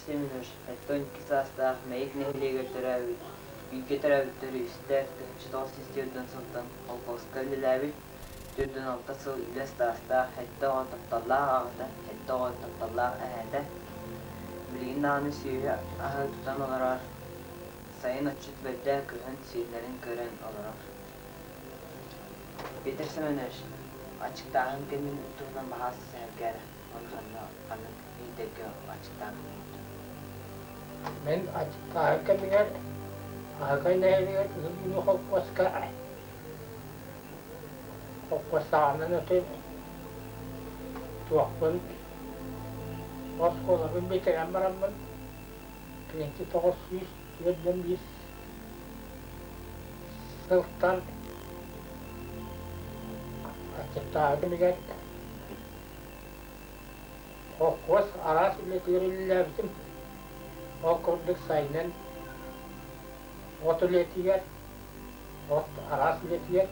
Семенович 72 саастаах Мэйик нэһилиэгэр төрөөбүт, бииргэ төрөөбүттэр үстэр, 1904 сылтан колхозка үлэлээбит, 46 сыл үлэ ыстаастаах, сэттэ оҕо тапталлаах аҕата, сэттэ оҕо тапталлаах эһээтэ. Билигин даҕаны сүөһү аһы тутан олорор, сайын отчут бэрдэ, кыһын сиэннэрин көрөн олорор. Петр Семенович, аччыктааһын кэмин туһунан баһаас сэһэргээ эрэ, уонна ханна ханнык ыйдарга аччыктаан олорбутун. Мин аччыктааһын кэмигэр Аһыкай нэһилиэгэр Кыһыл Үүнүү холкуоска холкуостааҕынан өтөр туохпун оскуолабын бүтэрэн бараммын 1945 сылтан аччыктааһын кэмигэр холкуос араас үлэтигэр үлэлээбитим. Ол курдук сайынын от үлэтигэр, от араас үлэтигэр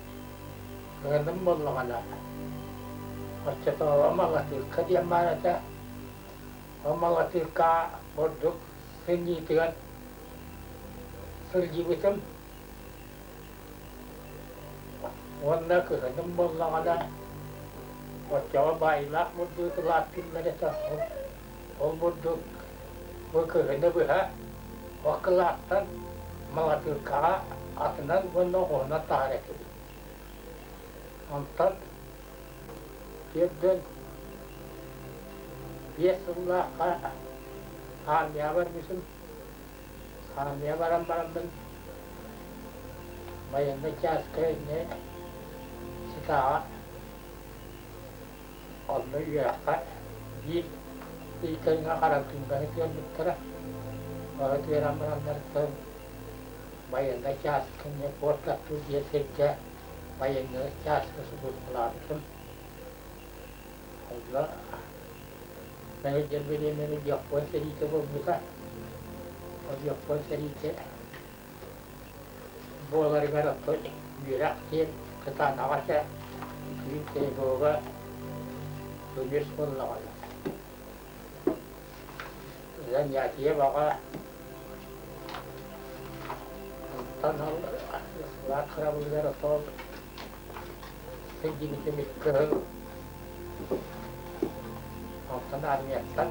кыһыным буоллаҕына, оччотооҕу малатыылка диэн баар этэ. Ол малатыылка бурдук сынньыытыгар сылдьыбытым. Уонна кыһыным буоллаҕына, оччоҕо баайыылаах бурдугу кылааттыыллар этэ. Ол бурдук бу кыһыны быһа ол кылааттан малатыылкаҕа атынан уонна оҕуһунан таһар этибит. Онтон 45 сыллаахха армияҕа барбытым. Армия баран бараммын байыаннай чааска инньэ Читаҕа онно үөрэххэ биир ый кэриҥэ харантыыҥҥаны тыырбыттара. Ону тыыран бараннарыттан байыаннай чааска инньэ Порт-Артур диэн сиргэ байыаннай чааска сулууспалаабытым. Онно Мэҥэдьэр бириэмэни Дьоппуон сэриитэ буолбута. Ол Дьоппуон сэриитэ буоларыгар оттон үөрэх диэн кытаанаҕа этэ, түүн тревога күнүс буоллаҕына. Занятие баҕа онтон ол ыскылаат харабылыгар отол сылдьыбытым кыһыл Онтон армияттан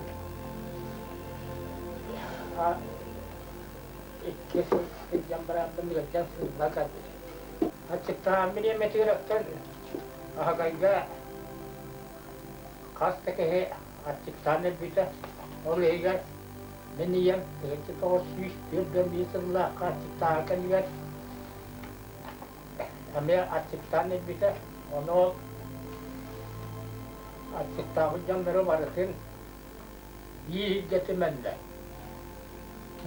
икки сыл сылдьан бараммын ыалдьан сыылла кэлбитим. Аччыктаан бириэмэтигэр оттон Аһагайга хас да киһи аччыктаан өлбүтэ. Ол иһигэр мин ийэм 1941 сыллаахха аччыктааһын кэмигэр эмиэ аччыктаан өлбүтэ. Ону ол аччыктаабыт дьоннору барытын биир ыйга түмэллэр.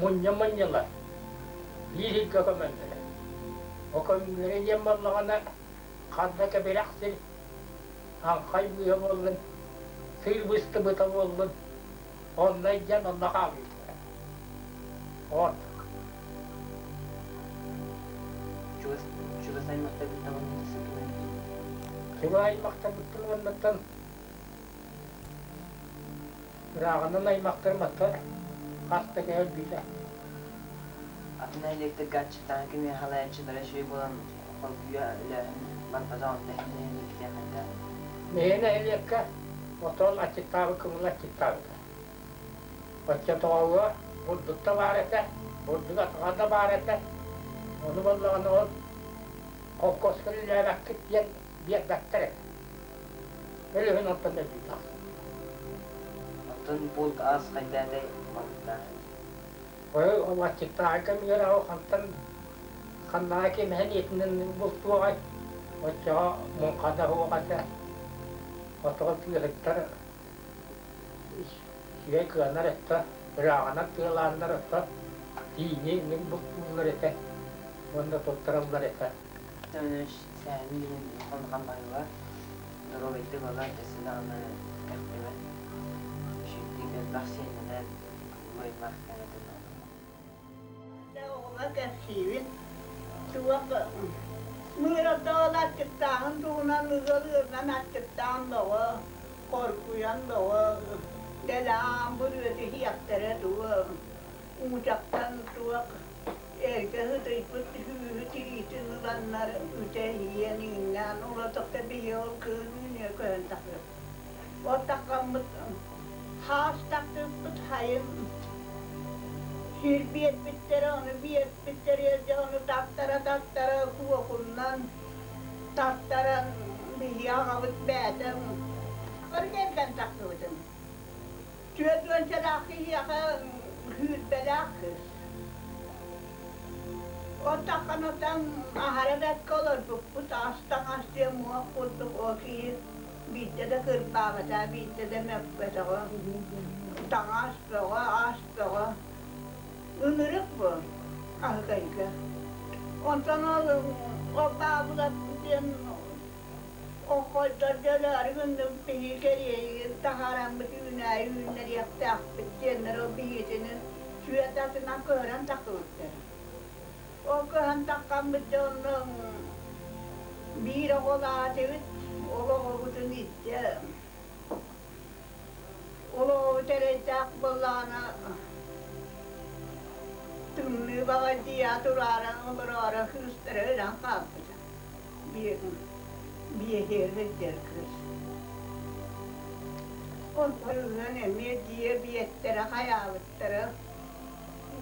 Мунньа-мунньалар биир ыйга көмөллөрө. О көмүүлэрэ диэн буоллаҕына ханна кэбирэх сир аҥхай быыһа буоллун, сыыр быстыбыта буоллун, онно илдьэн онно хаалыыллара. Ордук. Чугас, чугас аймахтарбыттан уонна Чугас аймахтарбыттан уоннаттан ырааҕынан аймахтарым аттар хас да киһи өлбүтэ. Атын нэһилиэктэргэ аччыктааһын кэмигэр халайааччылара үчүгэй буолан хоргуйа өлөөһүн барбатах онто иһин нэһилиэккэ хайдах? Мэһэ нэһилиэккэ отон аччыктаабыт кымыл аччыктаабыта. Оччотооҕуга бурдук да баар этэ, бурдук атаҕа да баар этэ. Ону буоллаҕына ол холкуоска үлэлээбэккит диэн биэрбэттэр этэ. Өлүһүн онтон өлүү тахсар. Оттон булт ас хайдаатай балыктааһын? Ой, ол аччыктааһын кэмигэр ол хантан ханнаҕа кимэһин ийэтинэн бултуоҕай? Оччоҕо муҥха да суох этэ. Отоҕо тыаһыттар Үчүгэй кыанар өттө, ырааҕынан тыалааннар өттө тииҥи иҥин бултууллар этэ уонна туттараллар этэ. Сэһэни иһин улахан баһыыба, доруобайдык олор, өссө даҕаны кэхтибэт, үчүгэйдик элбэх сиэннэнэн, улуу аймах кэҥэтэн олорор. Оҕоҕо кэпсиибин, туох мыыратаҕын аччыктааһын туһунан ыал ыалынан аччыктаан бөҕө, хоргуйан бөҕө. Дэлээн бүрүөтү иһиэхтэрэ дуо, уучахтан туох эргэ ытыйбыт үүһү тириитин ыланнар үтэ иһийэн иҥнээн улатыкта биһи ол кыһын үүнүө көһөн тахсыах. Ол таххаммыт хаас тахсыппыт хайын сир биэрбиттэрэ, ону биэрбиттэрэ дьэ ону таттара-таттара куокуннан тартаран биһи аҕабыт бэйэтэ кэргэн тахсыбытым. 40-лаах киһиэхэ сүүрбэлээх кыыс. Оттахханатан аһара бэркэ олорбуппут, ас таҥас диэн муох курдук ол киһи биирдэ да кырбаабата, биирдэ да мөкпөтөҕө. Таҥас бөҕө, ас бөҕө. Ынырык бу аһыкайга. Онтон ол ол баабылап диэн Оҥхойдор дьөлөөрү гынным биһи кэриэйигин таһаараммыт үүнээйи үүннэриэхтээхпит диэннэр ол биһиэтини сүөт атынан көһөрөн тахсыбыттара. Ол көһөн таххаммыт дьэ онно биир оҕолоох этибит, ол оҕобутун иттэ ол оҕобут эрэйдээх буоллаҕына тымныы баҕайдыйа тураара олороро кыыстара өлөн хаалбыта. Биэһиэһэ кыыс. Онтон эмиэ дьиэ биэттэрэ хайаабыттара.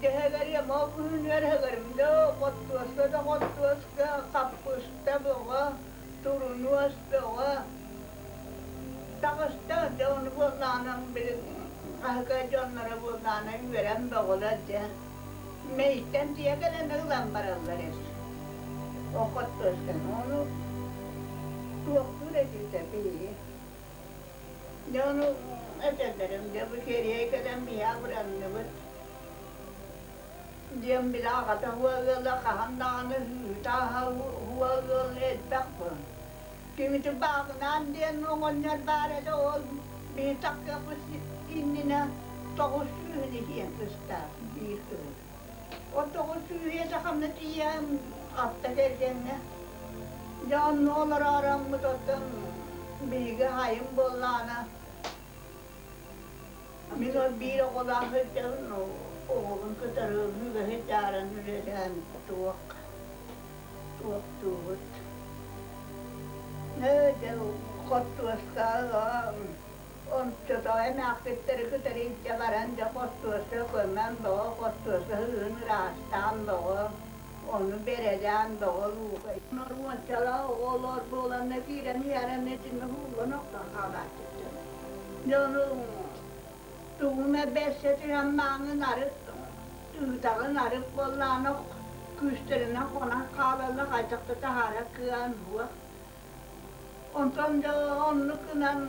Дэһэгэриэм ол күһүн үөрэһэгэрим да хортуоска да хортуоска, хаппыста бөҕө, турунуос бөҕө. Таҕыста дьэ ону буоллаҕына били аһыкай дьонноро буоллаҕына үөрэн бөҕөлөр дьэ. Мэйиттэн тиийэ кэлэн ылан бараллар эбит. Охоттуостан ону туохтуур этибитэ биһиги. Дьэ ону этэллэрим, дьэ бу кэриэй кэлэн биһи абыранныбыт диэн били аҕата уол ыала хаһан даҕаны ыытааһа уол ыал элбэх буолан. Кимити бааҕынаан диэн оҕонньор баар этэ, ол биһи тахсыахпыт иннинэ 900-үн иһиэн кыстаах биир кыһын. Ол 900 ханна тиийэн алта кэргэҥҥэ. Дьэ онно олороороммут оттон биһиги айым буоллаҕына мин ол биир оҕолоох сылдьабын, оҕобун кытары үгэһи дьааран үлэлээн туох туохтуубут. Ээ дьэ хортуоска ончотоо эмээхситтэри кытары илдьэ баран дьэ хортуоска көмөн бөҕө, хортуоска ыһыгын ыраастаан бөҕө, ону бэрэлээн бөҕө луука. Уончалаах оҕолор буоланна киирэн иһэрэн итиннэ ууллан охтон хаалааччыттар. Дьэ ону тугум эбэссе түһэн мааҥын арыт ыытаҕын арыт буоллаҕына күүстэринэн хонон хаалаллар хайдах да таһаарар кыаҕын суох. Онтон дьэ оннук гынан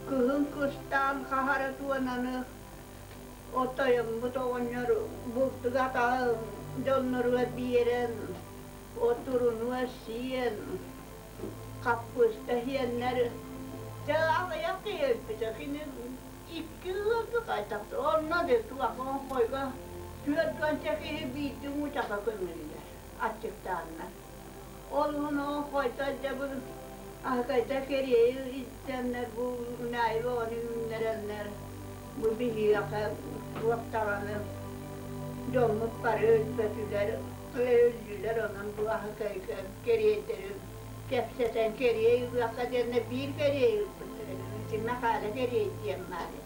кыһын кыстаан хаһара туонаны отойоммут оҕонньор бултуга атаҕа дьонноругар биэрэн отурунуа сиэн хаппыыста сиэннэр дьэ аҕыйах киһи өлбүтэ кини икки ыалга хайдах онно да туох оҥхойго 40 киһи биирдии уучаха көмүллэр аччыктааннар Ол уһун оҥхойдо дьэ бу аһыкайда кэриэйи илдьэннэр бу Унаева ону үүннэрэннэр бу биһиэхэ туох даҕаны дьоммут бары өлбөтүлэр өллүлэр онон бу аһыкайга кэриэйдэри кэпсэтэн кэриэй ылыахха диэннэр биир кэриэй ылбыттар эбит ити Мэхээлэ кэриэй диэн баар этэ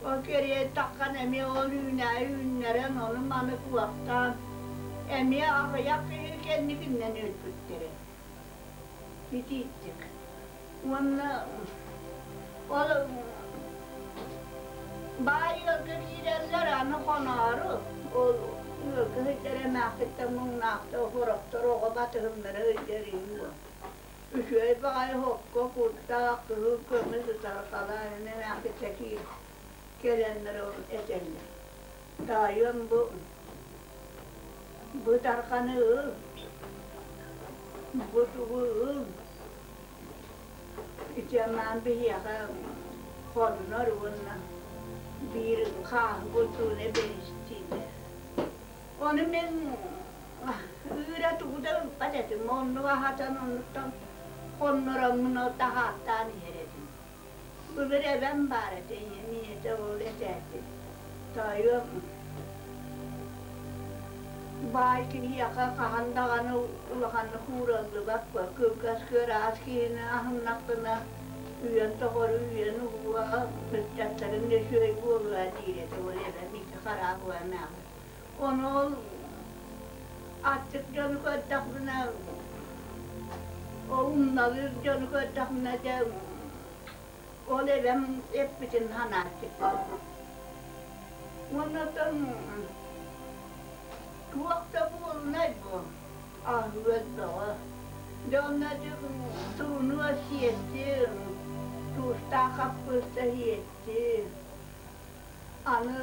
Ол кэриэй таххан эмиэ ол үүнээйи үүннэрэн ону-маны куохтаан эмиэ аҕыйах киһи кэнникинэн өлбүттэрэ. Итииттик. Уонна ол баай ыалга киирэллэр аны хоноору ол ыалга сылдьар эмээхситтэн муҥнаахтар сорохтор оҕо батыһыннара сылдьар үһү Үчүгэй баҕайы окко курдаах кыһыл көмүс ытарҕалаан эмээхситтэ кэлэннэр ол этэллэр. Таайыам бу бу ытарҕаны ыл, бу тугу ыл, ити анаан биһиэхэ хоннор уонна биир хааһы култууна бэристиилэр. Ону мин ыыра тугу да ылбат этим, оннук аһатан оннуктан хоннороммун ол таһааттаан иһэр этим. Былыр эбэм баар этэ, ийэм ийэтэ ол этээччи. Тоойуом, баай киһиэхэ хаһан даҕаны улаханнык уураллыбат буо, кылгас кыараҕас киһини аһыннаххына үйэн тоҕору үйэн уһуоҕа, ыччаттарын да үчүгэй буолуо диир этэ ол эбэм ити хараах уо эмээхсин. Ону ол аччык дьону көрдөхпүнэ, ол умналыыр дьону көрдөхпүнэ дьэ ол эбэм эппитин санааччыппын. Уонна оттон туох да буолунай бу аһыыр бөҕө. Дьэ онно турунуо сиэччи, туустаах хаппыыста сиэччи. Аны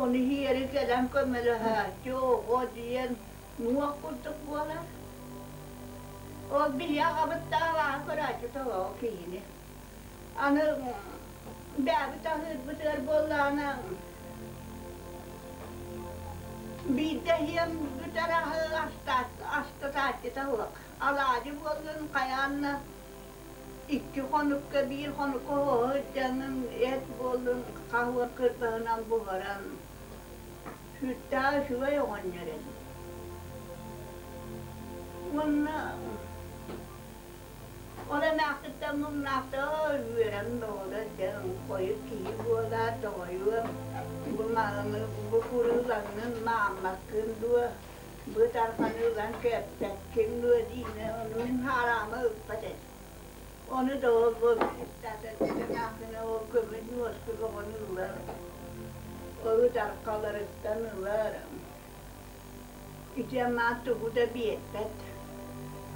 ону иһиэри кэлэн көмөлөһөөччү оҕо диэн муох курдук буолар. Ол биһи аҕабыт да абааһы көрөөччү толоҕо киһини. Аны бэйэбит аһыырбытыгар буоллаҕына биирдэ иһиэм бүтэр аһы астатааччыта суох. Алаадьы буоллун хайаан да икки хонукка биир хонукка оһоҕо сылдьаҥҥын эт буоллун хаһыа кырбаһынан буһаран сүрдээх үчүгэй оҕонньор этим. Уонна ол эмээхситтэн муҥнаахтара үөрэн бөҕөлөр дьэ хойут киһи буолаат доҕойуом бу мааны бу куруулаҥҥын мааммаккын дуо бу тарҕаны ылан кээппэккин дуо диинэ ону мин хаараама ыппат этим. Ону да ол бу эмээхсинэ ол көмүс ньуоска бөҕөнү ылар, ол аркаларыттан ылар. Ити амаат тугу да биэрбэт.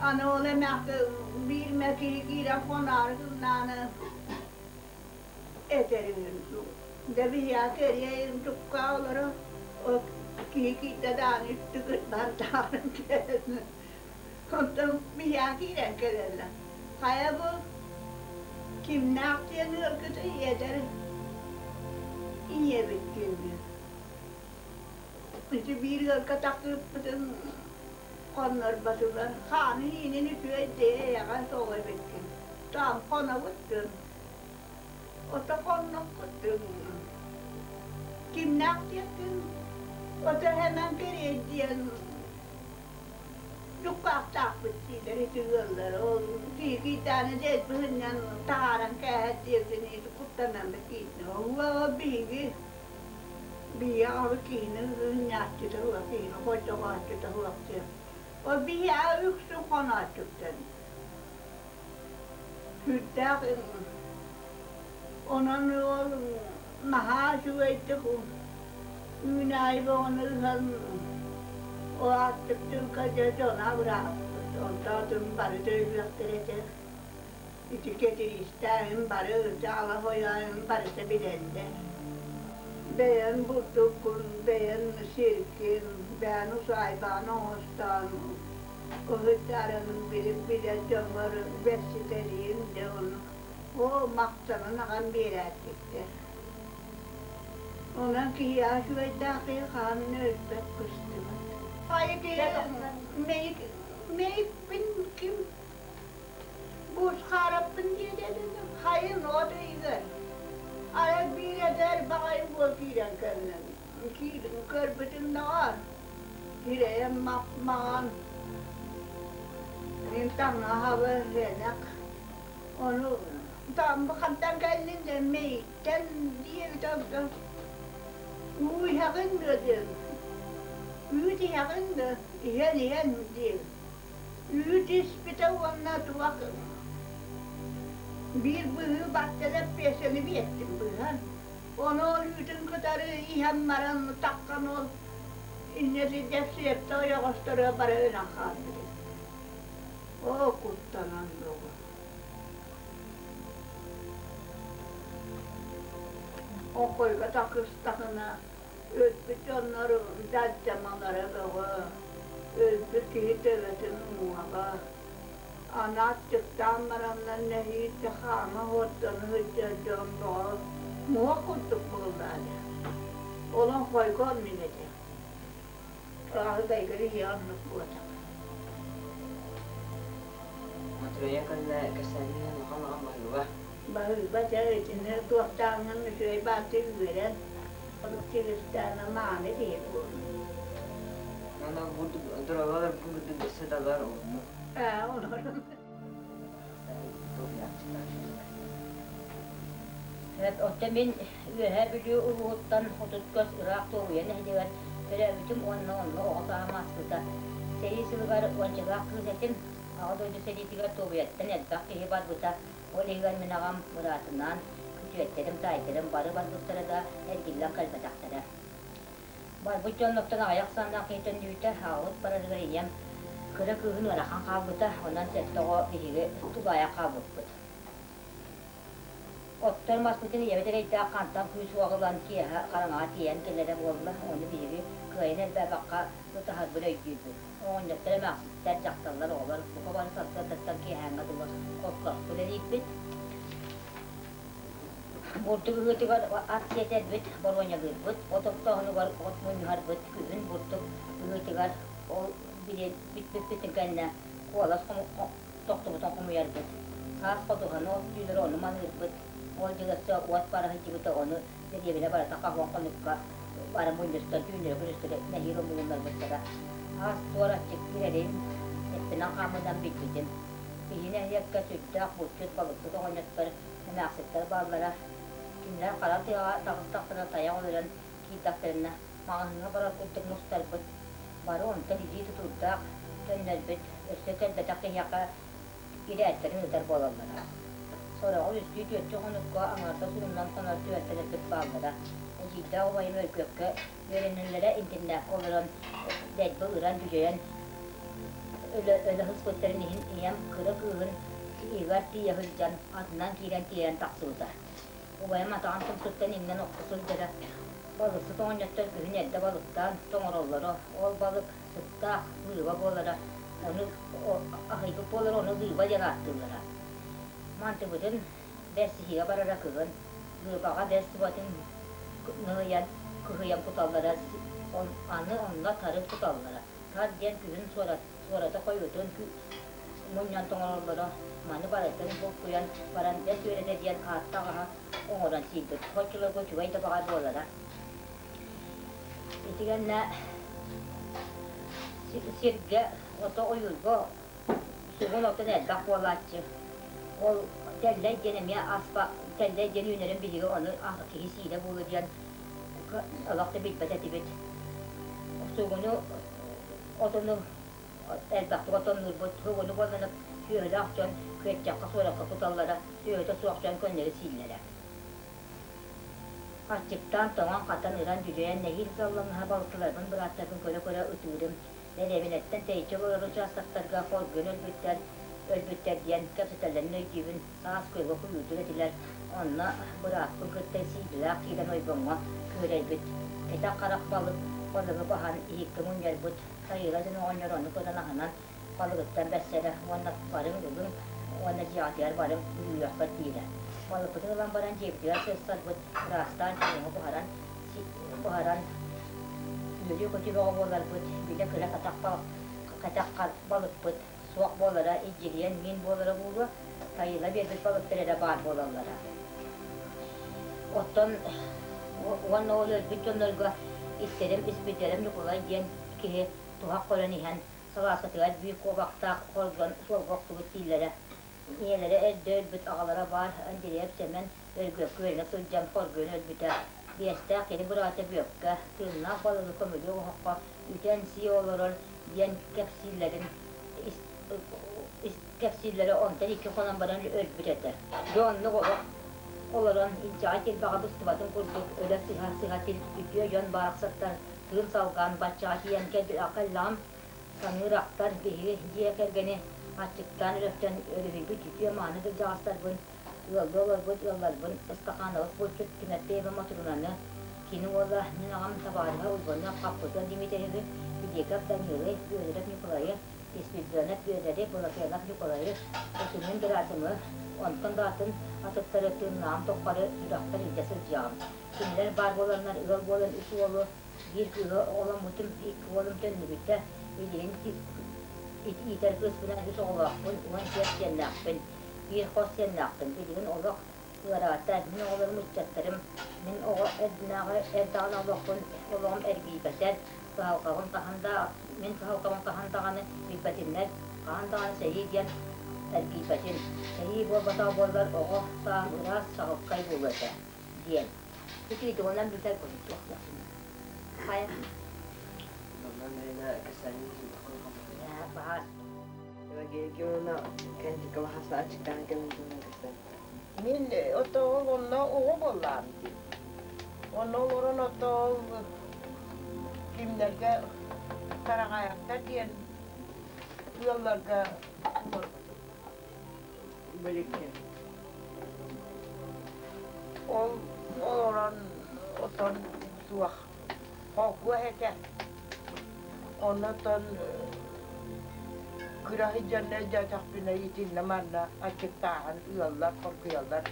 Аны ол эмээхсин биир эмэ киһи киирэн хоноору гыннаҕына этэр үһү дьэ биһиэхэ кэриэйин тукка олоро ол киһи киирдэ даҕаны үттү кырбаан кэлэн онтон биһиэхэ киирэн кэлэллэр хайа бу кимнээх диэн ыалгытый эдэр ийэбит диэн Ити биир ыалга тахсыбыппытын хоннорботулар. Хаанын иинин үчүгэй дьиэ эйэҕэс оҕо эбиккин. Таам хонобут дьон. Ото хонноххут дьон. Кимнээх диэххин ото хэмэн кэриэй диэн дьуккаахтаахпыт диилэр ити ыаллар. Ол киһи киирдэҕинэ дьиэт быһынньан таһааран кээһэр диэбитин ити куттанан да киирдэ. Ол биһиги Биһиэхэ киһини ыһынньааччыта суох, киһини хойдоҕооччута суох диэн. Ол биһиэхэ үксүн хонооччуктан. Сүрдээх онон ол наһаа үчүгэйдик үүнээйи бөҕөнү ыһан ол ааттыктыырга дьэ дьоно абыраабыппыт. Онтон бары да өйүөхтэрэ этэ. Ити Кэтириистээһин бары дьаала хойооһун барыта билэллэр. Бэйэм бурдуккун, бэйэм сиргин, бэйэм усаайбаҕын оҥостон, ыһыктаран билэр дьоммор бэрситэлиим дьэ ону оо махтанан аҕам биэрээччиктэр. Онон киһиэхэ үчүгэйдээх киһи хаһан да өлбөт көстүбэт. Хайа киһи мэйик мэйикпин ким Бусхаараппын диэтэ хайын от ыйыгар арай биир эдэр баҕайы уол киирэн кэллэ. Киирин көрбүтүм даҕа сирэйим мап-маҥан, мин таҥаһабы сэнэх. Ону хантан кэллиҥ диэн мэйиктэн диэбитэ онтон уу иһэҕин дуо диэн үүт иһэҕин дуо иһэн иһэн диэбит. Үүт испитэ уонна туох биир быһыы батталар пиэсэни биэртим быһан. Ону ол үүтүн кытары иһэн баран таххан ол инньэ дэпсиэптэ ойоҕосторо бары өлөн хаалбыт. Оо, куттанан бөҕө. Окойго такыстахына Өлбүт дьоннор дьадьамалара бөҕө, өлбүт киһи төбөтүн уҥуоҕа, аны аччыктаан бараннар нэһииччэ хаама уоттана сылдьар дьон бөҕө муох курдук буоллаҕа. Олоҥхойго оннук этэ. Ааһыгайгар ийэ оннук буотах. Матвея кэннэ кэпсээниҥ улахан аҕам баһыыба. Баһыыба дьэ итини туохтааҥҥын үчүгэй бааттыы үөрэн, Киристээнэ мааны киһи буоллун. Ана бурдук дорогалар бурдук сыталар оннук. Ээ, олорун. Оттон мин Үөһээ Бүлүү улууһуттан 30 көс ыраах Туобуйа нэһилиэгэр төрөөбүтүм уонна онно оҕо сааһым ааспыта. Сэрии сылыгар уончалаах кыыс этим. Аҕа дойду сэриитигэр Туобуйаттан элбэх киһи барбыта. Ол иһигэр мин аҕам быраатынаан, күтүөттэрим, таайдарым бары барбыттара да, эргиллэн кэлбэтэхтэрэ. Барбыт дьоннортон аҕыйах сааннаах киһи төннүбүтэ, аҕабыт барарыгар ийэм кыра кыыһын ыарахан хаалбыта, онон сэттэ оҕо биһиги тулаайах хаалбыппыт. Оттор маспытын ийэбит эрэйдээх хантан күүс уох ылан киэһэ хараҥаҕа тиэйэн кэлэрэ буолла, ону биһиги кыайан элбээбэххэ ытаһарбын өйдүүбүт. Оҕонньоттор, эмээхситтэр, дьахталлар, оҕолор бука бары сарсыардаттан киэһээҥҥэ дылы холкуоска үлэлиирбит. Бурдук ыһыытыгар ат сиэтэрбит, боруонньалыырбыт, от оттооһунугар от мунньуһарбыт, күһүн бурдук ыһыытыгар ол билиэн бүппүппүтүн кэннэ куолас тохтубутун хомуйарбыт. Саас ходуһаны оттуулары ону маныырбыт. Ол дьыл өссө уот бара сылдьыбыта, ону дэриэбинэ барыта хаһуон хонукка бары мунньустан түүннэри-күнүстэри нэһиилэ умулуннарбыттара. Аас-туор аччыктыыр эрим, эппинэн-хааммынан билбитим. Биһиги нэһилиэккэ сүрдээх булчут, балыксыт оҕонньоттор, эмээхситтэр бааллара. Кинилэр хара тыаҕа таҕыстахтарына тайах өлөрөн киирдэхтэринэ, маҕаһыыҥҥа барар курдук мустарбыт. Бары онтон илии тутуурдаах төннөрбүт, өссө кэлбэтэх киһиэхэ ирээттэрин ыытар буолаллара. Сороҕор үстүү-түөртүү хонукка аҥаардас ууннан хонор түбэлтэлэрбит бааллара. Эдьиийдээх убайым Өргүөккэ үөрэнэллэрэ интэрнээккэ олорон дэлби ыран-дьүдьэйэн өлө сыспыттарын иһин ийэм кыра кыыһын игар тиийэ сылдьан атынан киирэн тиэйэн тахсыбыта. Убайым атаҕын тумсуттан иҥнэн окко сылдьара. Балыксыт оҕонньоттор күһүн эрдэ балыктаан тоҥороллоро. Ол балык сыттаах лыыба буолара, ону аһыйбыт буолара, ону лыыба диэн ааттыыллара. Мантыбытын бэрсиһиигэ барара кыһын, лыыбаҕа бэс субатын ныһыйан, кыһыйан куталлара, аны онно тары куталлара. Тар диэн күһүн суората хойуутун мунньан тоҥороллоро, маны барытын булкуйан баран бэс үөрэтэ диэн ааттаах аһа оҥорон сиирбит. Оччолорго үчүгэй да баҕар буолара. Итигэннэ сиргэ ото ойуурга сугун отун элбэх буолааччы. Ол тэллэй диэн эмиэ аспа тэллэй диэн үүнэрин биһиги ону киһи сиирэ буолуо диэн олох да билбэт этибит. Сугуну отону элбэхтик отоннуурбут, сугуну буоллана сүөһүлээх дьон күөччэххэ суоракка куталлара, сүөһүтэ суох дьон көннөрү сииллэрэ. Аччыктаан, тоҥон-хатан, ыран-дьүдьэйэн нэһиилэ саллаҥнаһа балтыларбын, бырааттарбын көрө-көрө ытыырым. Дэриэбинэттэн тэйиччи олорор учаастактарга хоргуйан өлбүттэр, өлбүттэр диэн кэпсэтэллэрин өйдүүбүн. Саас күөлгэ куйуурдуур этилэр. Онно бырааппын кытта сиидэлээх киирэн ойбоҥҥо күөрэйбит. Кэтэх харах балык балыгы баһан иһиккэ мунньарбыт. Сайыла дьон оҕонньор ону көрөн аһынан балыгыттан бэрсэрэ уонна барыҥ ылыҥ уонна дьиэҕитигэр барыҥ үлүйүөххүт диирэ. Балыкпытын ылан баран дьиэбитигэр сырсарбыт, ыраастаан чуҥҥу буһаран, буһаран үөрүү-көтүү бөҕө буоларбыт, билэ кыра кэтэх балыкпыт суох буолара, илдьирийэн миин буолара буолуо, Тайыла биэрбит балыктар эрэ баар буолаллара. Оттон уонна ол өлбүт дьоннорго истэрим Испирдэрим Ньукулай диэн киһи туһах көрөн иһэн салааскатыгар биир куобахтаах хоргон суолга охтубут дииллэрэ. Ийэлэрэ эрдэ өлбүт аҕалара баар Андреев Сэмэн Өргүөккэ үөрэнэ сылдьан хоргуйан өлбүтэ. Биэстээх кини быраата Бүөккэ тыыннаах балыгы көмүлүөк оһоххо үтэн сии олорор диэн кэпсииллэрин кэпсииллэрэ онтон икки хонон баран өлбүт этэ. Дьэ оннук олох олорон инчэҕэй тирбэҕэ быстыбатын курдук өлө сыһа-сыһа үтүө дьон барахсаттар тыын салҕаан баччаҕа тиийэн кэллэҕим саныыр ахтар биһиги дьиэ кэргэни аччыктаан өлөртөн өрүһүйбүт үтүө-мааны кырдьаҕастарбын ыаллыы олорбут ыалларбын Ыстахаанабыс булчут Тимофеева Мотурунаны кини уола мин аҕам табаарыһа Уйбанов Хаппытыан Дмитриевы Федеков Данилы Федоров Ньукулайы Испирдиэнэп Бүөдэри, Былатыанап Ньукулайы, Өкүнүн Герасимы, онтон да атын атыттары тыыннааҕым тухары сүрэхпэр илдьэ сылдьыаҕым. Кинилэр баар буоланнар ыал буолан үс уолу, биир кыыһы оҕоломмутум, икки уолум төннүбүтэ. Билигин иитэр кыыспынан үс оҕолоохпун, 14 сиэннээхпин, биир хос сиэннээхпин. Билигин олох. ыараата. Мин оҕолорум, ыччаттарым, мин оҕо эрдинээҕи эрдэҕинэ олохпун олоҕум эргийбэтэр, кыһалҕабын хаһан да мин кыһалҕабын хаһан даҕаны билбэтиннэр, хаһан даҕаны сэрии диэн эргийбэтин. Сэрии буолбатаҕа буоллар оҕо сааһым ыраас чаҕылхай буолуо этэ диэн. Ити тугунан бүтэр туох Хайа? Баһаас. Мин отоол онно оҕо буоллаам дии. Онно олорон отоол кимнэргэ Тараҕаайахтар диэн ыалларга олорбутум. Билигин. Ол олорон отон суох холкуос этэ. Оннотон кыра сылдьан өйдөөтөхпүнэ итиннэ манна аччыктааһын ыаллар хоргуйаллар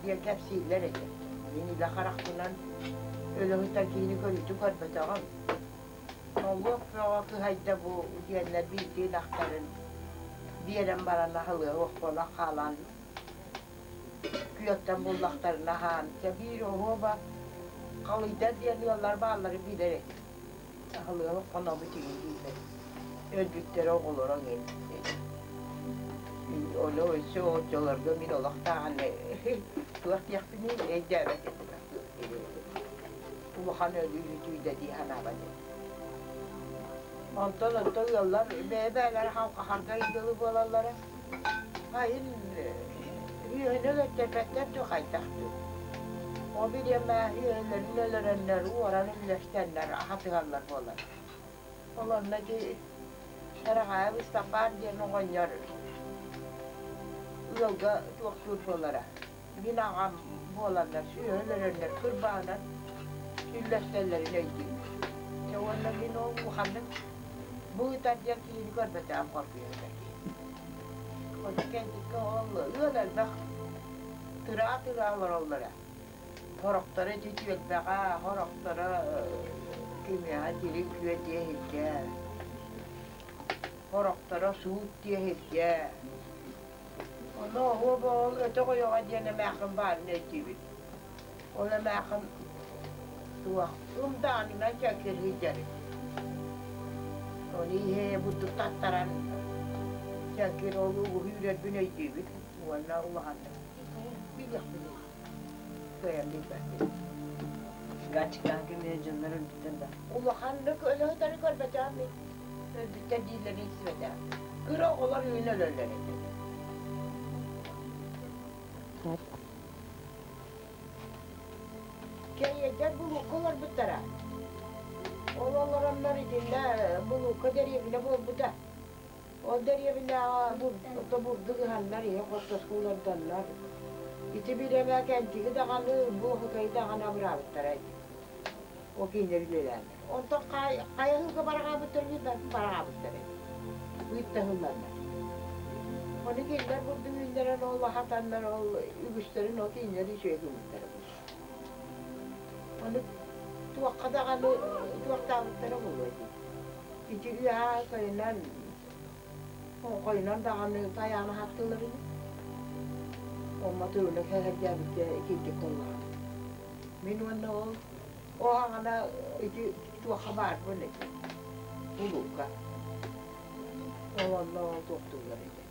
диэн кэпсииллэр этэ. Мин илэ харахпынан өлө сытар киһини көрүүтүн көрбөтөҕүм. Нолуок бөҕө кыһайда бу диэннэр биирдии ынахтарын биэрэн баран аһылыга оххуола хаалан күөттэн буллахтарына аһаан чэ биир оһуоба халыйдар диэн ыаллар баалларын билэр этим. Аһылыга хонобут игин дииллэр. Өлбүттэрэ оҕолоро игин. Ону өссө оччолорго мин олох даҕаны туох диэхпиний өйдөөбөт этим. Улахан өлүү үтүйдэ дии санаабат этим. Онтон оттон ыаллар бэйэ-бэйэлэрэ халҕаһарга дылы буолаллара. Айын үөһүнү өлөттөрбөттөр дуу хайдах дуу. Ол бириэмэ үөһүлэрин өлөрөннөр, уоран үллэстэннэр аһатыһаллар буолар. Ол онно ити Тараҕаайа Ыстапаан диэн оҕонньор ыалга туохтуур буолара. Мин аҕам буоланнар, сүөһү өлөрөннөр, кырбаанан үллэстэллэрин өйдүүбүн. Дьэ уонна мин ол улаханнык бу ыытар диэн киһини көрбөтөҕүм хоргуйар этэ. Ону кэнтиккэ ол ыал элбэх тыраа-тыраа олороллоро. Сорохторо ити түөлбэҕэ, сорохторо кимиэхэ дириҥ күө диэһиргэ, сорохторо суут диэһиргэ. Ону оһуоба ол өтөх ойоҕо диэн эмээххин баарын өйдүүбүт. Ол эмээххин туох ымдаанынан чэҥкир сылдьар. Ону иһэ бурдук таттаран чэҥкир ол угуһу үүрэрбин өйдүүбүт уонна улаханнык билиэхпиний кыайан билбэппин. Гаччыктаан кэмигэр дьоннор өлбүттэр да? Улаханнык өлө-ытары көрбөтөҕүм мин. Өлбүттэр дииллэрин истибэтэҕим. Кыра оҕолор үүн өлөллөр этэ. Кэриэйдэр булуукка олорбуттара. Ол олороннор итиннэ булуукка дэриэбинэ буолбута. Ол дэриэбинэҕэ бурдук ыһаннар, ийэ хортуоска олордоннор. Ити бириэмэ кэнтиги даҕаны, буохукайы даҕаны абыраабыттара ити. Ол кинилэр үлэлээннэр. Онтон хайа ыһыыга бараҕаабыттар билбэппин бараҕаабыттар эбит. Ыыттаһылланнар. Ону кинилэр бурдук үүннэрэн ол аһатаннар ол үгүстэрин ол кинилэр үчүгэй гыммыттара Ону туохха даҕаны туохтаабыттара буолуо дии. Ити үөһээ хойунан хойунан даҕаны тайаан аһаттылар ини. Онно тыына сэһэргээбиккэ итинник буоллаҕа. Мин уонна ол Ол аҕана ити туохха баарбын ити улуука. Ол онно ол туохтууллар этэ.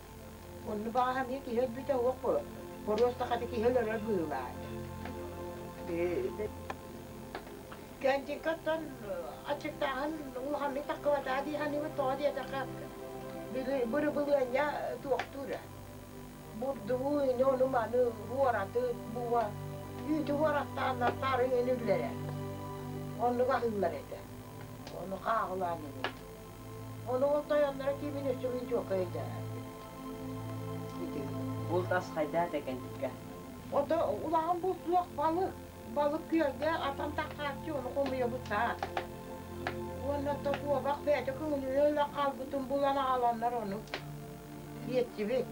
Онно баҕаһа эмиэ киһи өлбүтэ уох боруоста хата киһи өлөрөр быһыылаах этэ. Кэнтиккаттан аччыктааһын улаханнык таххыбатаа дии саныыбын тоҕо диэтэххэ били бырыбылыанньа туохтуура. Бурдугу ини ону маны уораты буга үүтү уораттааннар таарыйан үллэрэ. Оннук аһыыллар этэ. Ону хааҕылаан ини. Ону ол тойонноро кимин өссө мин чуокка өйдөөбөппүн. Ити. Булт ас хайдаа этэ кэнтиккэ? Ото улахан булт суох балык. Балык күөлгэ атан таххааччы ону хомуйабыт саас. Уонна то куобах бэйэтэ көҥүлүнэн ыла хаалбытын булан аҕаланнар ону Диэччибит.